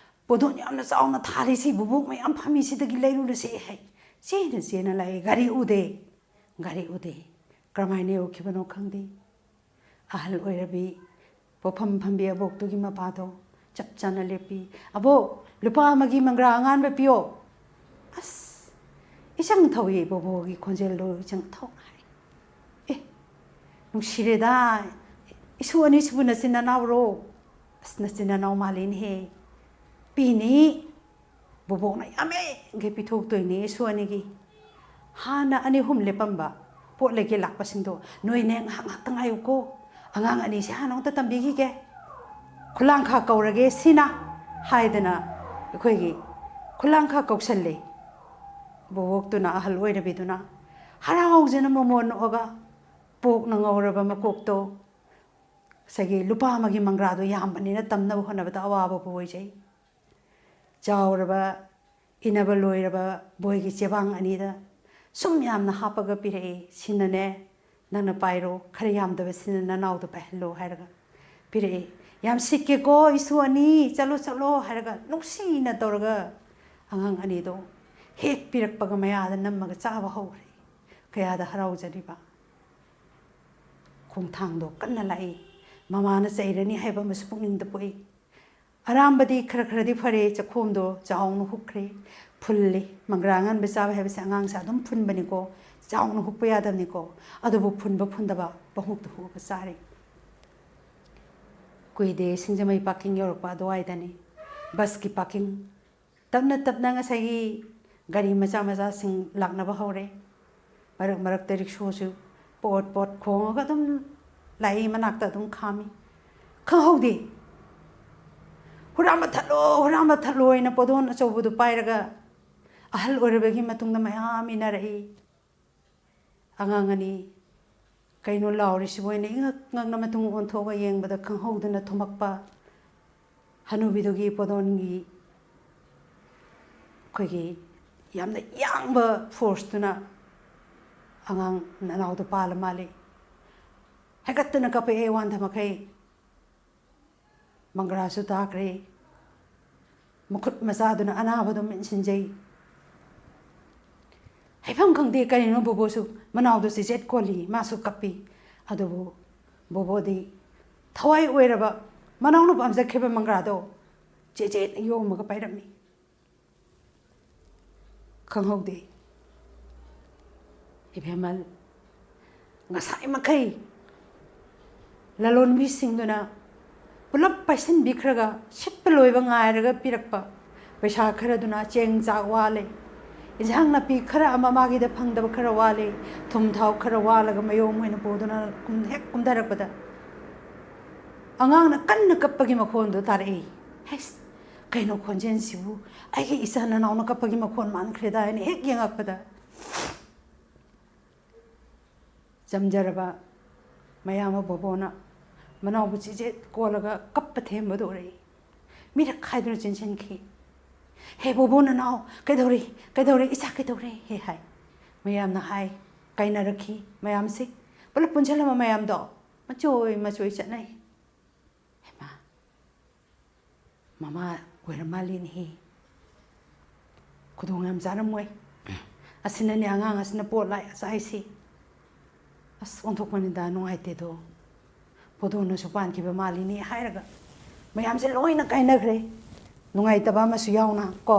ꯄꯣꯗꯣꯟ ꯌꯥꯝꯅ ꯆꯥꯎꯅ ꯊꯥꯔꯤ, ꯁꯤ ꯕꯨꯕꯣꯛ ꯃꯌꯥꯝ ꯐꯝꯃꯤ, ꯁꯤꯗꯒꯤ ꯂꯩꯔꯨꯔꯁꯦ" ꯍꯥꯏ꯫ ꯆꯦꯅ ꯆꯦꯅ ꯂꯥꯛꯑꯦ, ꯒꯥꯔꯤ ꯎꯗꯦ, ꯒꯥꯔꯤ ꯎꯗꯦ꯫ ꯀꯔꯝꯍꯥꯏꯅ ꯌꯧꯈꯤꯕꯅꯣ ꯈꯪꯗꯦ꯫ ꯑꯍꯜ ꯑꯣꯏꯔꯕꯤ ꯄꯣꯐꯝ ꯐꯝꯕꯤ ꯑꯕꯣꯛꯇꯨꯒꯤ ꯃꯄꯥꯗꯣ ꯆꯞ ꯆꯥꯅ ꯂꯦꯞꯄꯤ꯫ "ꯑꯕꯣꯛ, ꯂꯨꯄꯥ ꯑꯃꯒꯤ ꯃꯪꯒ꯭ꯔꯥ ꯑꯉꯥꯟꯕ ꯄꯤꯌꯣ"꯫ ꯑꯁ, ꯏꯆꯪ ꯊꯧꯏ ꯕꯣꯕꯣꯒꯤ ꯈꯣꯟꯖꯦꯜꯗꯣ, ꯏꯆꯪ ꯊꯧꯅ ꯍꯥꯏ꯫ "ꯑꯦ, ꯅꯨꯡꯁꯤꯔꯦꯗ, ꯏꯁꯨ ꯑꯅꯤꯁꯤꯕꯨ ꯅꯆꯤꯟ ꯅꯅꯥꯎꯔꯣ?" "ꯑꯁ, ꯅꯆꯤꯟ ꯅꯅꯥꯎ ꯃꯥꯜꯂꯤꯅꯦꯍꯦ꯫ ꯄꯤꯅꯤ"꯫ ꯕꯣꯕꯣꯛꯅ ꯌꯥꯝꯃꯦꯈꯩ ꯄꯤꯊꯣꯛꯇꯣꯏꯅꯦ ꯏꯁꯨ ꯑꯅꯤꯒꯤ꯫ ꯍꯥꯟꯅ ꯑꯅꯤ ꯑꯍꯨꯝ ꯂꯦꯞꯄꯝꯕ ꯄꯣꯠ ꯂꯩꯒꯦ ꯂꯥꯛꯄꯁꯤꯡꯗꯣ, "ꯅꯣꯏꯅꯦ ꯉꯥꯏꯍꯥꯛ ꯉꯥꯏꯍꯥꯛꯇ ꯉꯥꯏꯌꯨꯀꯣ, ꯑꯉꯥꯡ ꯑꯅꯤꯁꯦ ꯍꯥꯟꯅ ꯑꯃꯨꯛꯇ ꯇꯝꯕꯤꯈꯤꯒꯦ"꯫ "ꯈꯨꯂꯥꯡꯈꯥ ꯀꯧꯔꯒꯦ ꯁꯤꯅ" ꯍꯥꯏꯗꯅ ꯑꯩꯈꯣꯏꯒꯤ ꯈꯨꯂꯥꯡꯈꯥ ꯀꯧꯁꯜꯂꯦ꯫ ꯕꯣꯕꯣꯛꯇꯨꯅ, ꯑꯍꯜ ꯑꯣꯏꯔꯕꯤꯗꯨꯅ ꯍꯔꯥꯎꯖꯅ ꯃꯃꯣꯟ ꯅꯣꯛꯑꯒ ꯄꯣꯛꯅ ꯉꯧꯔꯕ ꯃꯀꯣꯛꯇꯣ, ꯉꯁꯥꯏꯒꯤ ꯂꯨꯄꯥ ꯑꯃꯒꯤ ꯃꯪꯒ꯭ꯔꯥꯗꯣ ꯌꯥꯝꯕꯅꯤꯅ ꯇꯝꯅꯕ ꯍꯣꯠꯅꯕꯗ ꯑꯋꯥꯕꯕꯨ ꯑꯣꯏꯖꯩ꯫ ꯆꯥꯎꯔꯕ, ꯏꯅꯕ ꯂꯣꯏꯔꯕ ꯕꯣꯏꯒꯤ ꯆꯦꯕꯥꯡ ꯑꯅꯤꯗ ꯁꯨꯝ ꯌꯥꯝꯅ ꯍꯥꯞꯄꯒ ꯄꯤꯔꯛꯏ꯫ "ꯁꯤꯅꯅꯦ ꯅꯪꯅ ꯄꯥꯏꯔꯣ, ꯈꯔ ꯌꯥꯝꯗꯕꯁꯤꯅ ꯅꯅꯥꯎꯗ ꯄꯥꯏꯍꯜꯂꯣ" ꯍꯥꯏꯔꯒ ꯄꯤꯔꯛꯏ꯫ "ꯌꯥꯝ ꯁꯤꯠꯀꯦꯀꯣ ꯏꯁꯨ ꯑꯅꯤ, ꯆꯠꯂꯣ ꯆꯠꯂꯣ" ꯍꯥꯏꯔꯒ ꯅꯨꯡꯁꯤꯅ ꯇꯧꯔꯒ ꯑꯉꯥꯡ ꯑꯅꯤꯗꯣ ꯍꯦꯛ ꯄꯤꯔꯛꯄꯒ ꯃꯌꯥꯗ ꯅꯝꯃꯒ ꯆꯥꯕ ꯍꯧꯈ꯭ꯔꯦ꯫ ꯀꯌꯥꯗ ꯍꯔꯥꯎꯖꯔꯤꯕ꯫ ꯈꯣꯡꯊꯥꯡꯗꯣ ꯀꯟꯅ ꯂꯥꯛꯏ꯫ ꯃꯃꯥꯅ ꯆꯩꯔꯅꯤ ꯍꯥꯏꯕ ꯑꯃꯁꯨ ꯄꯨꯛꯅꯤꯡꯗ ꯄꯣꯛꯏ꯫ ꯑꯔꯥꯝꯕꯗꯤ ꯈꯔ ꯈꯔꯗꯤ ꯐꯔꯦ, ꯆꯈꯣꯝꯗꯣ ꯆꯥꯎꯅ ꯍꯨꯛꯈ꯭ꯔꯦ, ꯐꯨꯜꯂꯤ꯫ ꯃꯪꯒ꯭ꯔꯥ ꯑꯉꯥꯟꯕ ꯆꯥꯕ ꯍꯥꯏꯕꯁꯦ ꯑꯉꯥꯡꯁꯦ ꯑꯗꯨꯝ ꯐꯨꯟꯕꯅꯤꯀꯣ, ꯆꯥꯎꯅ ꯍꯨꯛꯄ ꯌꯥꯗꯕꯅꯤꯀꯣ꯫ ꯑꯗꯨꯕꯨ ꯐꯨꯟꯕ ꯐꯨꯟꯗꯕ ꯄꯪꯍꯨꯛꯇ ꯍꯨꯛꯑꯒ ꯆꯥꯔꯦ꯫ ꯀꯨꯏꯗꯦ ꯁꯤꯡꯖꯃꯩ ꯄꯥꯔꯀꯤꯡ ꯌꯧꯔꯛꯄ ꯑꯗꯨꯋꯥꯏꯗꯅꯤ꯫ ꯕꯁꯀꯤ ꯄꯥꯔꯀꯤꯡ꯫ ꯇꯞꯅ ꯇꯞꯅ ꯉꯁꯥꯏꯒꯤ ꯒꯥꯔꯤ ꯃꯆꯥ ꯃꯆꯥꯁꯤꯡ ꯂꯥꯛꯅꯕ ꯍꯧꯔꯦ꯫ ꯃꯔꯛ ꯃꯔꯛꯇ ꯔꯤꯛꯁꯣꯁꯨ ꯄꯣꯠ ꯄꯣꯠ ꯈꯣꯡꯉꯒ ꯑꯗꯨꯝ ꯂꯥꯛꯏ, ꯃꯅꯥꯛꯇ ꯑꯗꯨꯝ ꯈꯥꯝꯃꯤ꯫ ꯈꯪꯍꯧꯗꯦ꯫ "ꯍꯨꯔꯥꯟꯕ ꯊꯠꯂꯣ, ꯍꯨꯔꯥꯟꯕ ꯊꯠꯂꯣ" ꯍꯥꯏꯅ ꯄꯣꯗꯣꯟ ꯑꯆꯧꯕꯗꯨ ꯄꯥꯏꯔꯒ ꯑꯍꯜ ꯑꯣꯏꯔꯕꯒꯤ ꯃꯇꯨꯡꯗ ꯃꯌꯥꯝ ꯏꯟꯅꯔꯛꯏ꯫ ꯑꯉꯥꯡ ꯑꯅꯤ ꯀꯩꯅꯣ ꯂꯥꯎꯔꯤꯁꯤꯕꯨ ꯍꯥꯏꯅ ꯏꯉꯛ ꯉꯛꯅ ꯃꯇꯨꯡ ꯑꯣꯟꯊꯣꯛꯑꯒ ꯌꯦꯡꯕꯗ ꯈꯪꯍꯧꯗꯅ ꯊꯨꯝꯃꯛꯄ ꯍꯅꯨꯕꯤꯗꯨꯒꯤ ꯄꯣꯗꯣꯟꯒꯤ ꯑꯩꯈꯣꯏꯒꯤ ꯌꯥꯝꯅ ꯌꯥꯡꯕ ꯐꯣꯔꯁꯇꯨꯅ ꯑꯉꯥꯡ ꯅꯅꯥꯎꯗꯣ ꯄꯥꯜꯂ ꯃꯥꯜꯂꯤ꯫ ꯍꯥꯏꯒꯠꯇꯅ ꯀꯞꯄꯛꯑꯦ ꯋꯥꯟꯊ ꯃꯈꯩ꯫ ꯃꯪꯒ꯭ꯔꯥꯁꯨ ꯇꯥꯈ꯭ꯔꯦ꯫ ꯃꯈꯨꯠ ꯃꯆꯥꯗꯨꯅ ꯑꯅꯥꯕꯗꯨ ꯃꯦꯟꯁꯤꯟꯖꯩ꯫ ꯍꯥꯏꯐꯝ ꯈꯪꯗꯦ ꯀꯔꯤꯅꯣ ꯕꯣꯕꯣꯁꯨ ꯃꯅꯥꯎꯗꯨ ꯆꯤꯆꯦꯠ ꯀꯣꯜꯂꯤ, ꯃꯥꯁꯨ ꯀꯞꯄꯤ꯫ ꯑꯗꯨꯕꯨ ꯕꯣꯕꯣꯗꯤ ꯊꯋꯥꯏ ꯑꯣꯏꯔꯕ ꯃꯅꯥꯎꯅ ꯄꯥꯝꯖꯈꯤꯕ ꯃꯪꯒ꯭ꯔꯥꯗꯣ ꯆꯦꯆꯦꯠ ꯌꯣꯝꯃꯒ ꯄꯥꯏꯔꯝꯃꯤ꯫ ꯈꯪꯍꯧꯗꯦ꯫ ꯏꯕꯦꯝꯃ, ꯉꯁꯥꯏ ꯃꯈꯩ ꯂꯂꯣꯟꯕꯤꯁꯤꯡꯗꯨꯅ ꯄꯨꯂꯞ ꯄꯥꯏꯁꯤꯟꯕꯤꯈ꯭ꯔꯒ ꯁꯤꯠꯄ ꯂꯣꯏꯕ ꯉꯥꯏꯔꯒ ꯄꯤꯔꯛꯄ ꯄꯩꯁꯥ ꯈꯔꯗꯨꯅ ꯆꯦꯡ ꯆꯥꯛ ꯋꯥꯠꯂꯦ, ꯏꯟꯁꯥꯡ ꯅꯥꯄꯤ ꯈꯔ ꯑꯃ ꯃꯥꯒꯤꯗ ꯐꯪꯗꯕ ꯈꯔ ꯋꯥꯠꯂꯦ, ꯊꯨꯝ ꯊꯥꯎ ꯈꯔ ꯋꯥꯠꯂꯒ ꯃꯌꯣꯝ ꯑꯣꯏꯅ ꯄꯨꯗꯨꯅ ꯀꯨꯝ-, ꯍꯦꯛ ꯀꯨꯝꯊꯔꯛꯄꯗ ꯑꯉꯥꯡꯅ ꯀꯟꯅ ꯀꯞꯄꯒꯤ ꯃꯈꯣꯟꯗꯨ ꯇꯥꯔꯛꯏ꯫ "ꯍꯩꯁ, ꯀꯩꯅꯣ ꯈꯣꯟꯖꯦꯜꯁꯤꯕꯨ? ꯑꯩꯒꯤ ꯏꯆꯥ ꯅꯅꯥꯎꯅ ꯀꯞꯄꯒꯤ ꯃꯈꯣꯟ ꯃꯥꯟꯈ꯭ꯔꯦꯗꯥ" ꯍꯥꯏꯅ ꯍꯦꯛ ꯌꯦꯡꯉꯛꯄꯗ ꯆꯝꯖꯔꯕ ꯃꯌꯥꯝꯕ ꯕꯣꯕꯣꯅ ꯃꯅꯥꯎꯕꯨ ꯆꯤꯆꯦꯠ ꯀꯣꯜꯂꯒ ꯀꯞꯄ ꯊꯦꯝꯕꯗꯨ ꯎꯔꯛꯏ꯫ ꯃꯤꯔꯛ ꯈꯥꯏꯗꯨꯅ ꯆꯦꯟꯁꯤꯟꯈꯤ꯫ "ꯍꯦ ꯕꯣꯕꯣ ꯅꯅꯥꯎ, ꯀꯩꯗꯧꯔꯤ? ꯀꯩꯗꯧꯔꯤ? ꯏꯆꯥ ꯀꯩꯗꯧꯔꯦ?" ꯍꯦ ꯍꯥꯏ꯫ ꯃꯌꯥꯝꯅ ꯍꯥꯏ꯫ ꯀꯥꯏꯅꯔꯛꯈꯤ ꯃꯌꯥꯝꯁꯦ꯫ ꯄꯨꯂꯞ ꯄꯨꯟꯁꯤꯜꯂꯝꯕ ꯃꯌꯥꯝꯗꯣ ꯃꯆꯣꯏ ꯃꯆꯣꯏ ꯆꯠꯅꯩ꯫ ꯍꯩꯃꯥ, ꯃꯃꯥ ꯑꯣꯏꯔ ꯃꯥꯜꯂꯦꯅꯦꯍꯦ꯫ ꯈꯨꯗꯣꯡ ꯌꯥꯝ ꯆꯥꯔꯝꯃꯣꯏ꯫ ꯑꯁꯤꯅꯅꯦ ꯑꯉꯥꯡ ꯑꯁꯤꯅ ꯄꯣꯠ ꯂꯥꯏ ꯑꯆꯥꯏꯁꯤ꯫ ꯑꯁ, ꯑꯣꯟꯊꯣꯛꯄꯅꯤꯗ, ꯅꯨꯡꯉꯥꯏꯇꯦꯗꯣ꯫ ꯄꯣꯗꯣꯟꯅꯁꯨ ꯄꯥꯟꯈꯤꯕ ꯃꯥꯜꯂꯤꯅꯦ ꯍꯥꯏꯔꯒ ꯃꯌꯥꯝꯁꯦ ꯂꯣꯏꯅ ꯀꯥꯏꯅꯈ꯭ꯔꯦ꯫ ꯅꯨꯡꯉꯥꯏꯇꯕ ꯑꯃꯁꯨ ꯌꯥꯎꯅ ꯀꯣ꯫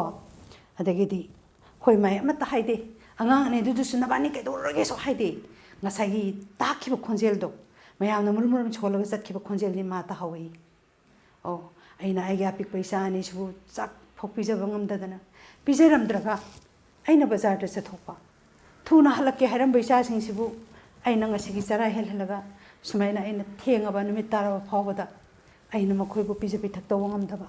ꯑꯗꯒꯤꯗꯤ ꯍꯣꯏ ꯃꯥꯏ ꯑꯃꯠꯇ ꯍꯥꯏꯗꯦ꯫ ꯑꯉꯥꯡ ꯑꯅꯤꯗꯨꯗꯁꯨ "ꯅꯕꯥꯅꯤ ꯀꯩꯗꯧꯔꯒꯦꯁꯨ" ꯍꯥꯏꯗꯦ꯫ ꯉꯁꯥꯏꯒꯤ ꯇꯥꯈꯤꯕ ꯈꯣꯟꯖꯦꯜꯗꯣ, ꯃꯌꯥꯝꯅ ꯃꯔꯨꯝ ꯃꯔꯨꯝ ꯁꯣꯜꯂꯒ ꯆꯠꯈꯤꯕ ꯈꯣꯟꯖꯦꯜꯗꯤ ꯃꯥ ꯇꯥꯍꯧꯏ꯫ ꯑꯣ, ꯑꯩꯅ ꯑꯩꯒꯤ ꯑꯄꯤꯛꯄ ꯏꯆꯥ ꯑꯅꯤꯁꯤꯕꯨ ꯆꯥꯛ ꯐꯥꯎ ꯄꯤꯖꯕ ꯉꯝꯗꯗꯅ, ꯄꯤꯖꯔꯝꯗ꯭ꯔꯒ ꯑꯩꯅ ꯕꯖꯥꯔꯗ ꯆꯠꯊꯣꯛꯄ, ꯊꯨꯅ ꯍꯜꯂꯛꯀꯦ ꯍꯥꯏꯔꯝꯕ ꯏꯆꯥꯁꯤꯡꯁꯤꯕꯨ ꯑꯩꯅ ꯉꯁꯤꯒꯤ ꯆꯔꯥ ꯍꯦꯜꯍꯜꯂꯒ ꯁꯨꯃꯥꯏꯅ ꯑꯩꯅ ꯊꯦꯡꯉꯕ ꯅꯨꯃꯤꯠ ꯇꯥꯔꯕ ꯐꯥꯎꯕꯗ ꯑꯩꯅ ꯃꯈꯣꯏꯕꯨ ꯄꯤꯖ ꯄꯤꯊꯛ ꯇꯧꯕ ꯉꯝꯗꯕ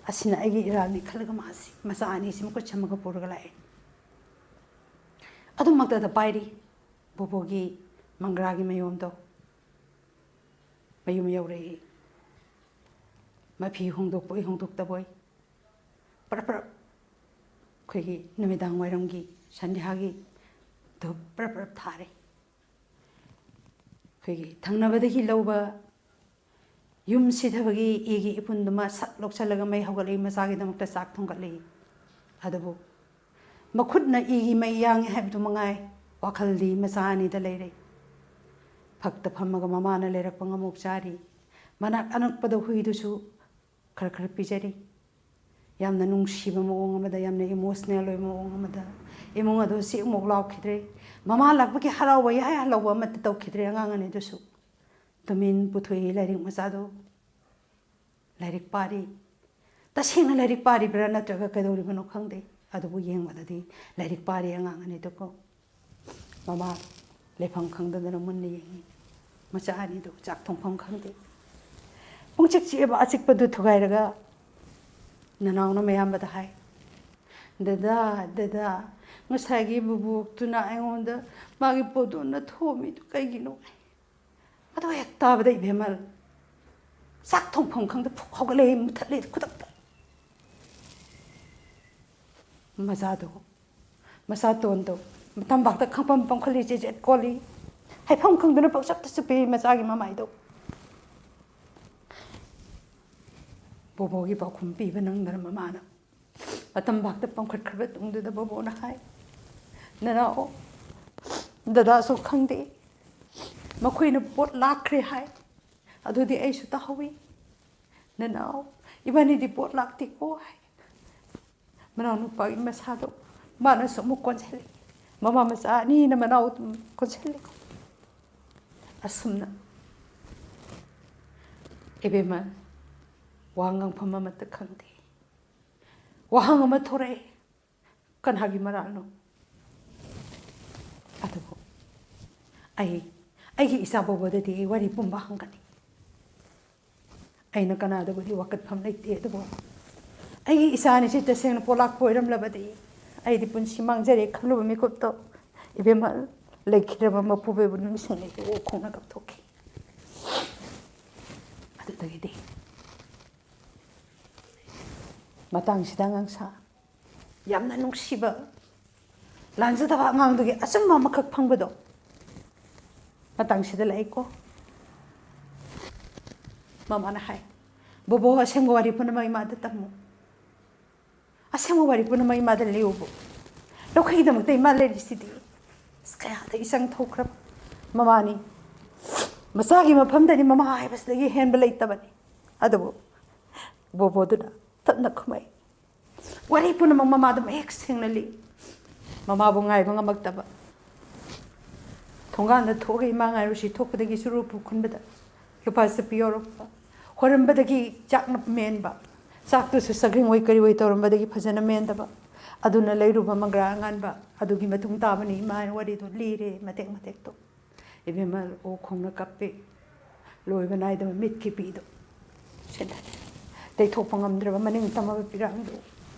ꯑꯁꯤꯅ ꯑꯩꯒꯤ ꯏꯔꯥꯜꯅꯤ ꯈꯜꯂꯒ ꯃꯥꯁꯤ ꯃꯆꯥ ꯑꯅꯤꯁꯤ ꯃꯈꯨꯠ ꯁꯝꯃꯒ ꯄꯨꯔꯒ ꯂꯥꯛꯑꯦ꯫ ꯑꯗꯨꯃꯛꯇꯗ ꯄꯥꯏꯔꯤ ꯕꯣꯕꯣꯒꯤ ꯃꯪꯒ꯭ꯔꯥꯒꯤ ꯃꯌꯣꯝꯗꯣ꯫ ꯃꯌꯨꯝ ꯌꯧꯔꯛꯏ꯫ ꯃꯐꯤ ꯍꯣꯡꯗꯣꯛꯄꯣꯏ ꯍꯣꯡꯗꯣꯛꯇꯕꯣꯏ ꯄꯔꯞ ꯄꯔꯞ ꯑꯩꯈꯣꯏꯒꯤ ꯅꯨꯃꯤꯗꯥꯡ ꯋꯥꯏꯔꯝꯒꯤ ꯁꯟꯙ꯭ꯌꯥꯒꯤ ꯙꯨꯞ ꯄꯔꯞ ꯄꯔꯞ ꯊꯥꯔꯦ꯫ ꯑꯩꯈꯣꯏꯒꯤ ꯊꯪꯅꯕꯗꯒꯤ ꯂꯧꯕ ꯌꯨꯝ ꯁꯤꯊꯕꯒꯤ ꯏꯒꯤ ꯏꯄꯨꯟꯗꯨꯃ ꯁꯠ ꯂꯧꯁꯜꯂꯒ ꯃꯩ ꯍꯧꯒꯠꯂꯤ, ꯃꯆꯥꯒꯤꯗꯃꯛꯇ ꯆꯥꯛ ꯊꯣꯡꯒꯠꯂꯤ꯫ ꯑꯗꯨꯕꯨ ꯃꯈꯨꯠꯅ ꯏꯒꯤ ꯃꯩ ꯌꯥꯡꯉꯤ ꯍꯥꯏꯕꯗꯨ ꯃꯉꯥꯏ, ꯋꯥꯈꯜꯗꯤ ꯃꯆꯥ ꯑꯅꯤꯗ ꯂꯩꯔꯦ꯫ ꯐꯛꯇ ꯐꯝꯃꯒ ꯃꯃꯥꯅ ꯂꯩꯔꯛꯄ ꯉꯥꯃꯣꯛ ꯆꯥꯔꯤ꯫ ꯃꯅꯥꯛ ꯑꯅꯛꯄꯗ ꯍꯨꯏꯗꯨꯁꯨ ꯈꯔ ꯈꯔ ꯄꯤꯖꯔꯤ꯫ ꯌꯥꯝꯅ ꯅꯨꯡꯁꯤꯕ ꯃꯑꯣꯡ ꯑꯃꯗ, ꯌꯥꯝꯅ ꯏꯃꯣꯁꯅꯦꯜ ꯑꯣꯏꯕ ꯃꯑꯣꯡ ꯑꯃꯗ ꯏꯃꯨꯡ ꯑꯗꯨ ꯆꯤꯛ ꯑꯃꯨꯛ ꯂꯥꯎꯈꯤꯗ꯭ꯔꯦ꯫ ꯃꯃꯥ ꯂꯥꯛꯄꯒꯤ ꯍꯔꯥꯎꯕ ꯌꯥꯏ ꯍꯜꯂꯧꯕ ꯑꯃꯠꯇ ꯇꯧꯈꯤꯗ꯭ꯔꯦ ꯑꯉꯥꯡ ꯑꯅꯤꯗꯨꯁꯨ꯫ ꯇꯨꯃꯤꯟ ꯄꯨꯊꯣꯛꯏ ꯂꯥꯏꯔꯤꯛ ꯃꯆꯥꯗꯨ꯫ ꯂꯥꯏꯔꯤꯛ ꯄꯥꯔꯤ꯫ ꯇꯁꯦꯡꯅ ꯂꯥꯏꯔꯤꯛ ꯄꯥꯔꯤꯕ꯭ꯔꯥ ꯅꯠꯇ꯭ꯔꯒ ꯀꯩꯗꯧꯔꯤꯕꯅꯣ ꯈꯪꯗꯦ, ꯑꯗꯨꯕꯨ ꯌꯦꯡꯕꯗꯗꯤ ꯂꯥꯏꯔꯤꯛ ꯄꯥꯔꯤ ꯑꯉꯥꯡ ꯑꯅꯤꯗꯨꯀꯣ꯫ ꯃꯃꯥ ꯂꯩꯐꯝ ꯈꯪꯗꯗꯅ ꯃꯨꯟꯅ ꯌꯦꯡꯉꯤ꯫ ꯃꯆꯥ ꯑꯅꯤꯗꯨ ꯆꯥꯛ ꯊꯣꯡꯐꯝ ꯈꯪꯗꯦ꯫ ꯄꯨꯡꯆꯤꯛ ꯆꯤꯛꯑꯕ ꯑꯆꯤꯛꯄꯗꯨ ꯊꯨꯒꯥꯏꯔꯒ ꯅꯅꯥꯎꯅ ꯃꯌꯥꯝꯕꯗ ꯍꯥꯏ, "ꯗꯗꯥ, ꯗꯗꯥ, ꯉꯁꯥꯏꯒꯤ ꯕꯨꯕꯣꯛꯇꯨꯅ ꯑꯩꯉꯣꯟꯗ ꯃꯥꯒꯤ ꯄꯣꯠꯇꯣ ꯅꯊꯣꯛꯑꯝꯃꯤꯗꯨ ꯀꯩꯒꯤꯅꯣ?" ꯑꯗꯨ ꯍꯦꯛ ꯇꯥꯕꯗ ꯏꯕꯦꯝꯃ ꯆꯥꯛ ꯊꯣꯡꯐꯝ ꯈꯪꯗ ꯐꯨꯛ ꯍꯧꯒꯠꯂꯛꯏ, ꯃꯨꯊꯠꯂꯤ ꯈꯨꯗꯛꯇ꯫ ꯃꯆꯥꯗꯣ, ꯃꯆꯥꯇꯣꯟꯗꯣ ꯃꯇꯝꯕꯥꯛꯇ ꯈꯪꯄꯝ ꯄꯝꯈꯠꯂꯤ, ꯆꯦꯆꯦꯠ ꯀꯣꯜꯂꯤ꯫ ꯍꯥꯏꯐꯝ ꯈꯪꯗꯅ ꯄꯪꯆꯞꯇ ꯆꯨꯞꯄꯤ ꯃꯆꯥꯒꯤ ꯃꯃꯥꯏꯗꯣ꯫ ꯕꯣꯕꯣꯒꯤ ꯄꯥꯎꯈꯨꯝ ꯄꯤꯕ ꯅꯪꯗꯅ ꯃꯃꯥꯅ ꯃꯇꯝꯕꯥꯛꯇ ꯄꯝꯈꯠꯈ꯭ꯔꯕ ꯇꯨꯡꯗꯨꯗ ꯕꯣꯕꯣꯅ ꯍꯥꯏ, "ꯅꯅꯥꯎ, ꯗꯗꯥꯁꯨ ꯈꯪꯗꯦ, ꯃꯈꯣꯏꯅ ꯄꯣꯠ ꯂꯥꯛꯈ꯭ꯔꯦ ꯍꯥꯏ, ꯑꯗꯨꯗꯤ ꯑꯩꯁꯨ ꯇꯥꯍꯧꯏ꯫ ꯅꯅꯥꯎ, ꯏꯕꯥꯅꯤꯗꯤ ꯄꯣꯠ ꯂꯥꯛꯇꯦꯀꯣ" ꯍꯥꯏ꯫ ꯃꯅꯥꯎꯅꯨꯄꯥꯒꯤ ꯃꯁꯥꯗꯣ ꯃꯥꯅꯁꯨ ꯑꯃꯨꯛ ꯀꯣꯟꯁꯤꯜꯂꯤ꯫ ꯃꯃꯥ ꯃꯆꯥ ꯑꯅꯤꯅ ꯃꯅꯥꯎ ꯑꯗꯨꯝ ꯀꯣꯟꯁꯤꯜꯂꯤ꯫ ꯑꯁꯨꯝꯅ ꯏꯕꯦꯝꯃ, ꯋꯥ ꯉꯥꯡꯐꯝ ꯑꯃꯠꯇ ꯈꯪꯗꯦ꯫ ꯋꯥꯍꯪ ꯑꯃ ꯊꯣꯔꯛꯑꯦ, "ꯀꯅꯥꯒꯤ ꯃꯔꯥꯜꯅꯣ?" ꯑꯗꯨꯕꯨ ꯑꯩ ꯑꯩꯒꯤ ꯏꯆꯥ ꯕꯣꯕꯣꯗꯗꯤ ꯑꯩ ꯋꯥꯔꯤ ꯄꯨꯝꯕ ꯍꯪꯒꯅꯤ꯫ ꯑꯩꯅ ꯀꯅꯥꯗꯕꯨꯗꯤ ꯋꯥꯀꯠꯐꯝ ꯂꯩꯇꯦ, ꯑꯗꯨꯕꯨ ꯑꯩꯒꯤ ꯏꯆꯥ ꯑꯅꯤꯁꯤ ꯇꯁꯦꯡꯅ ꯄꯣꯂꯥꯛꯄ ꯑꯣꯏꯔꯝꯂꯕꯗꯤ ꯑꯩꯗꯤ ꯄꯨꯟꯁꯤ ꯃꯥꯡꯖꯔꯦ ꯈꯜꯂꯨꯕ ꯃꯤꯀꯨꯞꯇꯣ ꯏꯕꯦꯝꯃ ꯂꯩꯈꯤꯗ꯭ꯔꯕ ꯃꯄꯨꯔꯣꯏꯕꯕꯨ ꯅꯤꯡꯁꯤꯡꯂꯒ ꯑꯣꯛ ꯈꯣꯡꯅ ꯀꯞꯊꯣꯛꯈꯤ꯫ ꯑꯗꯨꯗꯒꯤꯗꯤ ꯃꯇꯥꯡꯁꯤꯗ ꯑꯉꯥꯡꯁꯥ ꯌꯥꯝꯅ ꯅꯨꯡꯁꯤꯕ, ꯂꯥꯟꯖꯗꯕ ꯑꯉꯥꯡꯗꯨꯒꯤ ꯑꯆꯨꯝꯕ ꯑꯃꯈꯛ ꯐꯪꯕꯗꯣ ꯃꯇꯥꯡꯁꯤꯗ ꯂꯥꯛꯏꯀꯣ꯫ ꯃꯃꯥꯅ ꯍꯥꯏ, "ꯕꯣꯕꯣ, ꯑꯁꯦꯡꯕ ꯋꯥꯔꯤ ꯄꯨꯝꯅꯃꯛ ꯏꯃꯥꯗ ꯇꯝꯃꯨ꯫ ꯑꯁꯦꯡꯕ ꯋꯥꯔꯤ ꯄꯨꯝꯅꯃꯛ ꯏꯃꯥꯗ ꯂꯤꯌꯨꯕꯨ꯫ ꯂꯣꯛꯈꯩꯒꯤꯗꯃꯛꯇ ꯏꯃꯥ ꯂꯩꯔꯤꯁꯤꯗꯤ꯫" ꯑꯁ, ꯀꯌꯥꯗ ꯏꯆꯪ ꯊꯣꯛꯈ꯭ꯔꯕ ꯃꯃꯥꯅꯤ꯫ ꯃꯆꯥꯒꯤ ꯃꯐꯝꯗꯗꯤ ꯃꯃꯥ ꯍꯥꯏꯕꯁꯤꯗꯒꯤ ꯍꯦꯟꯕ ꯂꯩꯇꯕꯅꯤ꯫ ꯑꯗꯨꯕꯨ ꯕꯣꯕꯣꯗꯨꯅ ꯇꯞꯅ ꯈꯨꯝꯃꯛꯏ꯫ ꯋꯥꯔꯤ ꯄꯨꯝꯅꯃꯛ ꯃꯃꯥꯗ ꯃꯌꯦꯛ ꯁꯦꯡꯅ ꯂꯤ꯫ ꯃꯃꯥꯕꯨ ꯉꯥꯏꯕ ꯉꯝꯃꯛꯇꯕ꯫ ꯊꯣꯡꯒꯥꯟꯗ ꯊꯣꯛꯑꯒ ꯏꯃꯥ ꯉꯥꯏꯔꯨꯁꯤ ꯊꯣꯛꯄꯗꯒꯤ ꯆꯨꯔꯨ ꯄꯨꯈꯨꯟꯕꯗ ꯂꯨꯄꯥ ꯆꯠꯄꯤ ꯌꯥꯎꯔꯛꯄ꯫ ꯍꯣꯔꯝꯕꯗꯒꯤ ꯆꯥꯛꯅ ꯃꯦꯟꯕ꯫ ꯆꯥꯛꯇꯨꯁꯨ ꯆꯒ꯭ꯔꯤꯡ ꯑꯣꯏ ꯀꯔꯤ ꯑꯣꯏ ꯇꯧꯔꯝꯕꯗꯒꯤ ꯐꯖꯅ ꯃꯦꯟꯗꯕ꯫ ꯑꯗꯨꯅ ꯂꯩꯔꯨꯕ ꯃꯪꯒ꯭ꯔꯥ ꯑꯉꯥꯟꯕ꯫ ꯑꯗꯨꯒꯤ ꯃꯇꯨꯡ ꯇꯥꯕꯅꯤ ꯏꯃꯥꯅ ꯋꯥꯔꯤꯗꯨ ꯂꯤꯔꯦ ꯃꯇꯦꯛ ꯃꯇꯦꯛꯇꯣ꯫ ꯏꯕꯦꯝꯃ ꯑꯣꯛ ꯈꯣꯡꯅ ꯀꯞꯄꯤ꯫ ꯂꯣꯏꯕ ꯅꯥꯏꯗꯕ ꯃꯤꯠꯀꯤ ꯄꯤꯗꯣ ꯁꯦꯟꯗꯥꯏ꯫ ꯇꯩꯊꯣꯛꯄ ꯉꯝꯗ꯭ꯔꯕ ꯃꯅꯤꯡ ꯇꯝꯃꯕ ꯄꯤꯔꯥꯡꯗꯣ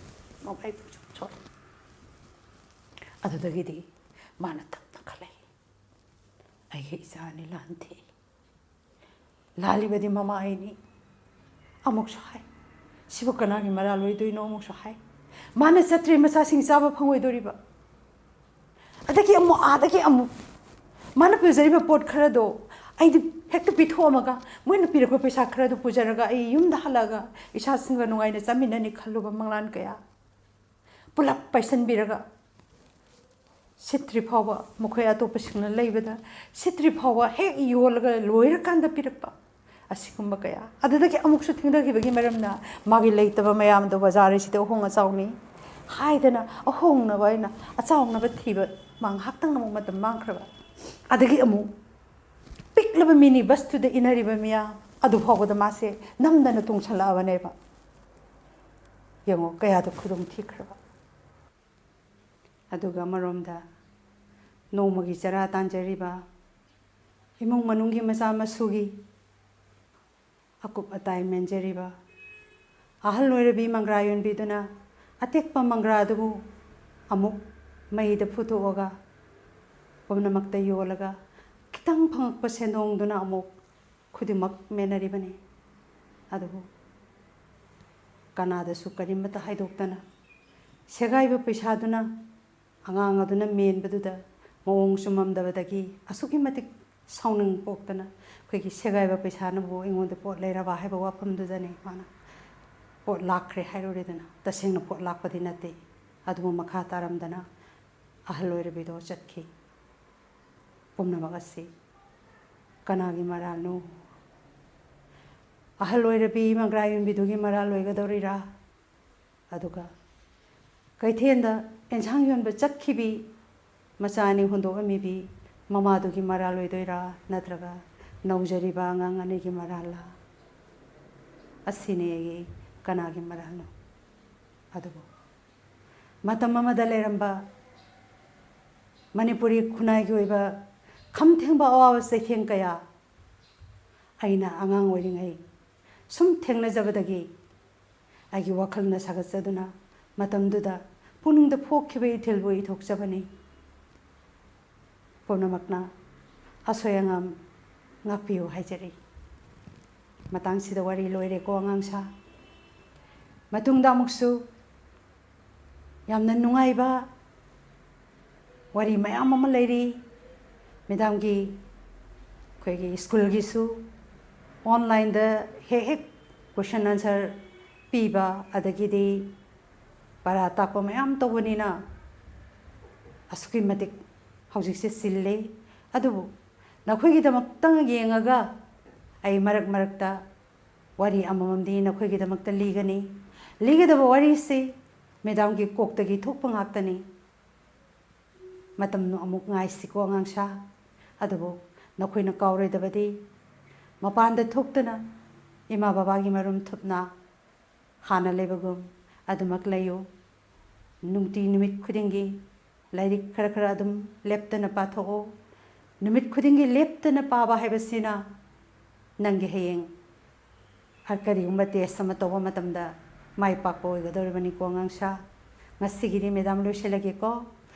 ꯃꯃꯥꯏ ꯄꯨꯡꯁꯣꯛ ꯁꯣꯛ꯫ ꯑꯗꯨꯗꯒꯤꯗꯤ ꯃꯥꯅ ꯇꯞꯅ ꯈꯜꯂꯛꯏ, "ꯑꯩꯒꯤ ꯏꯆꯥ ꯑꯅꯤ ꯂꯥꯟ ꯊꯦꯛꯏ꯫ ꯂꯥꯜꯂꯤꯕꯗꯤ ꯃꯃꯥ ꯑꯩꯅꯤ꯫" ꯑꯃꯨꯛꯁꯨ ꯍꯥꯏ, "ꯁꯤꯕꯨ ꯀꯅꯥꯒꯤ ꯃꯔꯥꯜ ꯑꯣꯏꯗꯣꯏꯅꯣ?" ꯑꯃꯨꯛꯁꯨ ꯍꯥꯏ, "ꯃꯥꯅ ꯆꯠꯇ꯭ꯔꯦ ꯃꯆꯥꯁꯤꯡ ꯆꯥꯕ ꯐꯪꯉꯣꯏꯗꯣꯔꯤꯕ꯫" ꯑꯗꯒꯤ ꯑꯃꯨꯛ ꯑꯥꯗꯒꯤ ꯑꯃꯨꯛ ꯃꯥꯅ ꯄꯨꯖꯔꯤꯕ ꯄꯣꯠ ꯈꯔꯗꯣ ꯑꯩꯗꯤ ꯍꯦꯛꯇ ꯄꯤꯊꯣꯛꯑꯝꯃꯒ ꯃꯣꯏꯅ ꯄꯤꯔꯛꯄ ꯄꯩꯁꯥ ꯈꯔꯗꯣ ꯄꯨꯖꯔꯒ ꯑꯩ ꯌꯨꯝꯗ ꯍꯜꯂꯛꯑꯒ ꯏꯆꯥꯁꯤꯡꯒ ꯅꯨꯡꯉꯥꯏꯅ ꯆꯥꯃꯤꯟꯅꯅꯤ ꯈꯜꯂꯨꯕ ꯃꯪꯂꯥꯟ ꯀꯌꯥ ꯄꯨꯂꯞ ꯄꯥꯏꯁꯟꯕꯤꯔꯒ ꯁꯤꯠꯇ꯭ꯔꯤ ꯐꯥꯎꯕ ꯃꯈꯣꯏ ꯑꯇꯣꯞꯄꯁꯤꯡꯅ ꯂꯩꯕꯗ ꯁꯤꯠꯇ꯭ꯔꯤ ꯐꯥꯎꯕ ꯍꯦꯛ ꯌꯣꯜꯂꯒ ꯂꯣꯏꯔꯀꯥꯟꯗ ꯄꯤꯔꯛꯄ ꯑꯁꯤꯒꯨꯝꯕ ꯀꯌꯥ꯫ ꯑꯗꯨꯗꯒꯤ ꯑꯃꯨꯛꯁꯨ ꯊꯦꯡꯊꯈꯤꯕꯒꯤ ꯃꯔꯝꯅ ꯃꯥꯒꯤ ꯂꯩꯇꯕ ꯃꯌꯥꯝꯗꯣ ꯕꯖꯥꯔ ꯑꯁꯤꯗ ꯑꯍꯣꯡ ꯑꯆꯥꯎꯅꯤ ꯍꯥꯏꯗꯅ ꯑꯍꯣꯡꯅꯕ ꯑꯩꯅ ꯑꯆꯥꯎꯅꯕ ꯊꯤꯕ ꯃꯥ ꯉꯥꯏꯍꯥꯛꯇꯪ ꯑꯃꯨꯛ ꯃꯇꯝ ꯃꯥꯡꯈ꯭ꯔꯕ꯫ ꯑꯗꯒꯤ ꯑꯃꯨꯛ ꯄꯤꯛꯂꯕ ꯃꯤꯅꯤ ꯕꯁꯇꯨꯗ ꯏꯟꯅꯔꯤꯕ ꯃꯤꯌꯥꯝ ꯑꯗꯨ ꯐꯥꯎꯕꯗ ꯃꯥꯁꯦ ꯅꯝꯗꯅ ꯇꯣꯡꯁꯜꯂꯛꯑꯕꯅꯦꯕ꯫ ꯌꯦꯡꯉꯣ ꯀꯌꯥꯗ ꯈꯨꯗꯣꯡ ꯊꯤꯈ꯭ꯔꯕ꯫ ꯑꯗꯨꯒ ꯑꯃꯔꯣꯝꯗ ꯅꯣꯡꯃꯒꯤ ꯆꯔꯥ ꯇꯥꯟꯖꯔꯤꯕ ꯏꯃꯨꯡ ꯃꯅꯨꯡꯒꯤ ꯃꯆꯥ ꯃꯁꯨꯒꯤ ꯑꯀꯨꯞ ꯑꯇꯥꯏ ꯃꯦꯟꯖꯔꯤꯕ ꯑꯍꯜ ꯑꯣꯏꯔꯕꯤ ꯃꯪꯒ꯭ꯔꯥ ꯌꯣꯟꯕꯤꯗꯨꯅ ꯑꯇꯦꯛꯄ ꯃꯪꯒ꯭ꯔꯥ ꯑꯗꯨꯕꯨ ꯑꯃꯨꯛ ꯃꯩꯗ ꯐꯨꯠꯇꯣꯛꯑꯒ ꯄꯨꯝꯅꯃꯛꯇ ꯌꯣꯜꯂꯒ ꯈꯤꯇꯪ ꯐꯪꯉꯛꯄ ꯁꯦꯟꯗꯣꯡꯗꯨꯅ ꯑꯃꯨꯛ ꯈꯨꯗꯤꯡꯃꯛ ꯃꯦꯟꯅꯔꯤꯕꯅꯤ꯫ ꯑꯗꯨꯕꯨ ꯀꯅꯥꯗꯁꯨ ꯀꯔꯤꯃꯠꯇ ꯍꯥꯏꯗꯣꯛꯇꯅ ꯁꯦꯒꯥꯏꯕ ꯄꯩꯁꯥꯗꯨꯅ ꯑꯉꯥꯡ ꯑꯗꯨꯅ ꯃꯦꯟꯕꯗꯨꯗ ꯃꯑꯣꯡ ꯆꯨꯝꯃꯝꯗꯕꯗꯒꯤ ꯑꯁꯨꯛꯀꯤ ꯃꯇꯤꯛ ꯁꯥꯎꯅꯤꯡ ꯄꯣꯛꯇꯅ ꯑꯩꯈꯣꯏꯒꯤ ꯁꯦꯒꯥꯏꯕ ꯄꯩꯁꯥꯅꯕꯨ ꯑꯩꯉꯣꯟꯗ ꯄꯣꯠ ꯂꯩꯔꯕ ꯍꯥꯏꯕ ꯋꯥꯐꯝꯗꯨꯗꯅꯤ ꯃꯥꯅ ꯄꯣꯠ ꯂꯥꯛꯈ꯭ꯔꯦ ꯍꯥꯏꯔꯨꯔꯦꯗꯅ꯫ ꯇꯁꯦꯡꯅ ꯄꯣꯠ ꯂꯥꯛꯄꯗꯤ ꯅꯠꯇꯦ꯫ ꯑꯗꯨꯕꯨ ꯃꯈꯥ ꯇꯥꯔꯝꯗꯅ ꯑꯍꯜ ꯑꯣꯏꯔꯕꯤꯗꯣ ꯆꯠꯈꯤ꯫ ꯄꯨꯝꯅꯃꯛ ꯑꯁꯤ ꯀꯅꯥꯒꯤ ꯃꯔꯥꯜꯅꯣ? ꯑꯍꯜ ꯑꯣꯏꯔꯕꯤ ꯃꯪꯒ꯭ꯔꯥ ꯌꯣꯟꯕꯤꯗꯨꯒꯤ ꯃꯔꯥꯜ ꯑꯣꯏꯒꯗꯧꯔꯤꯔꯥ? ꯑꯗꯨꯒ ꯀꯩꯊꯦꯜꯗ ꯑꯦꯟꯁꯥꯡ ꯌꯣꯟꯕ ꯆꯠꯈꯤꯕꯤ ꯃꯆꯥ ꯑꯅꯤ ꯍꯨꯟꯗꯣꯛꯑꯝꯃꯤꯕꯤ ꯃꯃꯥꯗꯨꯒꯤ ꯃꯔꯥꯜ ꯑꯣꯏꯗꯣꯏꯔꯥ, ꯅꯠꯇ꯭ꯔꯒ ꯅꯧꯖꯔꯤꯕ ꯑꯉꯥꯡ ꯑꯅꯤꯒꯤ ꯃꯔꯥꯜꯂꯥ? ꯑꯁꯤꯅꯤ ꯑꯩꯒꯤ ꯀꯅꯥꯒꯤ ꯃꯔꯥꯜꯅꯣ? ꯑꯗꯨꯕꯨ ꯃꯇꯝ ꯑꯃꯗ ꯂꯩꯔꯝꯕ ꯃꯅꯤꯄꯨꯔꯤ ꯈꯨꯟꯅꯥꯏꯒꯤ ꯑꯣꯏꯕ ꯈꯝ ꯊꯦꯡꯕ ꯑꯋꯥꯕ ꯆꯩꯊꯦꯡ ꯀꯌꯥ ꯑꯩꯅ ꯑꯉꯥꯡ ꯑꯣꯏꯔꯤꯉꯩ ꯁꯨꯝ ꯊꯦꯡꯅꯖꯕꯗꯒꯤ ꯑꯩꯒꯤ ꯋꯥꯈꯜꯅ ꯁꯥꯒꯠꯆꯗꯨꯅ ꯃꯇꯝꯗꯨꯗ ꯄꯨꯛꯅꯤꯡꯗ ꯄꯣꯛꯈꯤꯕ ꯏꯊꯤꯜꯕꯨ ꯏꯊꯣꯛꯆꯕꯅꯤ꯫ ꯄꯨꯝꯅꯃꯛꯅ ꯑꯁꯣꯏ ꯑꯉꯥꯝ ꯉꯥꯛꯄꯤꯌꯨ ꯍꯥꯏꯖꯔꯤ꯫ ꯃꯇꯥꯡꯁꯤꯗ ꯋꯥꯔꯤ ꯂꯣꯏꯔꯦꯀꯣ ꯑꯉꯥꯡꯁꯥ꯫ ꯃꯇꯨꯡꯗ ꯑꯃꯨꯛꯁꯨ ꯌꯥꯝꯅ ꯅꯨꯡꯉꯥꯏꯕ ꯋꯥꯔꯤ ꯃꯌꯥꯝ ꯑꯃ ꯂꯩꯔꯤ꯫ ꯃꯦꯗꯥꯝꯒꯤ ꯑꯩꯈꯣꯏꯒꯤ ꯁ꯭ꯀꯨꯜꯒꯤꯁꯨ ꯑꯣꯟꯂꯥꯏꯟꯗ ꯍꯦꯛ ꯍꯦꯛ ꯀꯣꯏꯁꯟ ꯑꯟꯁꯔ ꯄꯤꯕ, ꯑꯗꯒꯤꯗꯤ ꯄꯔꯥ ꯇꯥꯛꯄ ꯃꯌꯥꯝ ꯇꯧꯕꯅꯤꯅ ꯑꯁꯨꯛꯀꯤ ꯃꯇꯤꯛ ꯍꯧꯖꯤꯛꯁꯦ ꯆꯤꯜꯂꯦ꯫ ꯑꯗꯨꯕꯨ ꯅꯈꯣꯏꯒꯤꯗꯃꯛꯇꯪ ꯌꯦꯡꯉꯒ ꯑꯩ ꯃꯔꯛ ꯃꯔꯛꯇ ꯋꯥꯔꯤ ꯑꯃꯃꯝꯗꯤ ꯅꯈꯣꯏꯒꯤꯗꯃꯛꯇ ꯂꯤꯒꯅꯤ꯫ ꯂꯤꯒꯗꯕ ꯋꯥꯔꯤꯁꯤ ꯃꯦꯗꯥꯝꯒꯤ ꯀꯣꯛꯇꯒꯤ ꯊꯣꯛꯄ ꯉꯥꯛꯇꯅꯤ꯫ ꯃꯇꯝ ꯑꯃꯨꯛ ꯉꯥꯏꯁꯤꯀꯣ ꯑꯉꯥꯡꯁꯥ꯫ ꯑꯗꯨꯕꯨ ꯅꯈꯣꯏꯅ ꯀꯥꯎꯔꯣꯏꯗꯕꯗꯤ ꯃꯄꯥꯟꯗ ꯊꯣꯛꯇꯨꯅ ꯏꯃꯥ ꯕꯕꯥꯒꯤ ꯃꯔꯨꯝ ꯊꯨꯞꯅ ꯍꯥꯟꯅ ꯂꯩꯕꯒꯨꯝ ꯑꯗꯨꯃꯛ ꯂꯩꯌꯨ꯫ ꯅꯨꯡꯇꯤ ꯅꯨꯃꯤꯠ ꯈꯨꯗꯤꯡꯒꯤ ꯂꯥꯏꯔꯤꯛ ꯈꯔ ꯈꯔ ꯑꯗꯨꯝ ꯂꯦꯞꯇꯅ ꯄꯥꯊꯣꯛꯎ꯫ ꯅꯨꯃꯤꯠ ꯈꯨꯗꯤꯡꯒꯤ ꯂꯦꯞꯇꯅ ꯄꯥꯕ ꯍꯥꯏꯕꯁꯤꯅ ꯅꯪꯒꯤ ꯍꯌꯦꯡ ꯀꯔꯤꯒꯨꯝꯕ ꯇꯦꯁ ꯑꯃ ꯇꯧꯕ ꯃꯇꯝꯗ ꯃꯥꯏ ꯄꯥꯛꯄ ꯑꯣꯏꯒꯗꯧꯔꯤꯕꯅꯤꯀꯣ ꯑꯉꯥꯡꯁꯥ꯫ ꯉꯁꯤꯒꯤꯗꯤ ꯃꯦꯗꯥꯝ ꯂꯣꯏꯁꯤꯜꯂꯒꯦꯀꯣ꯫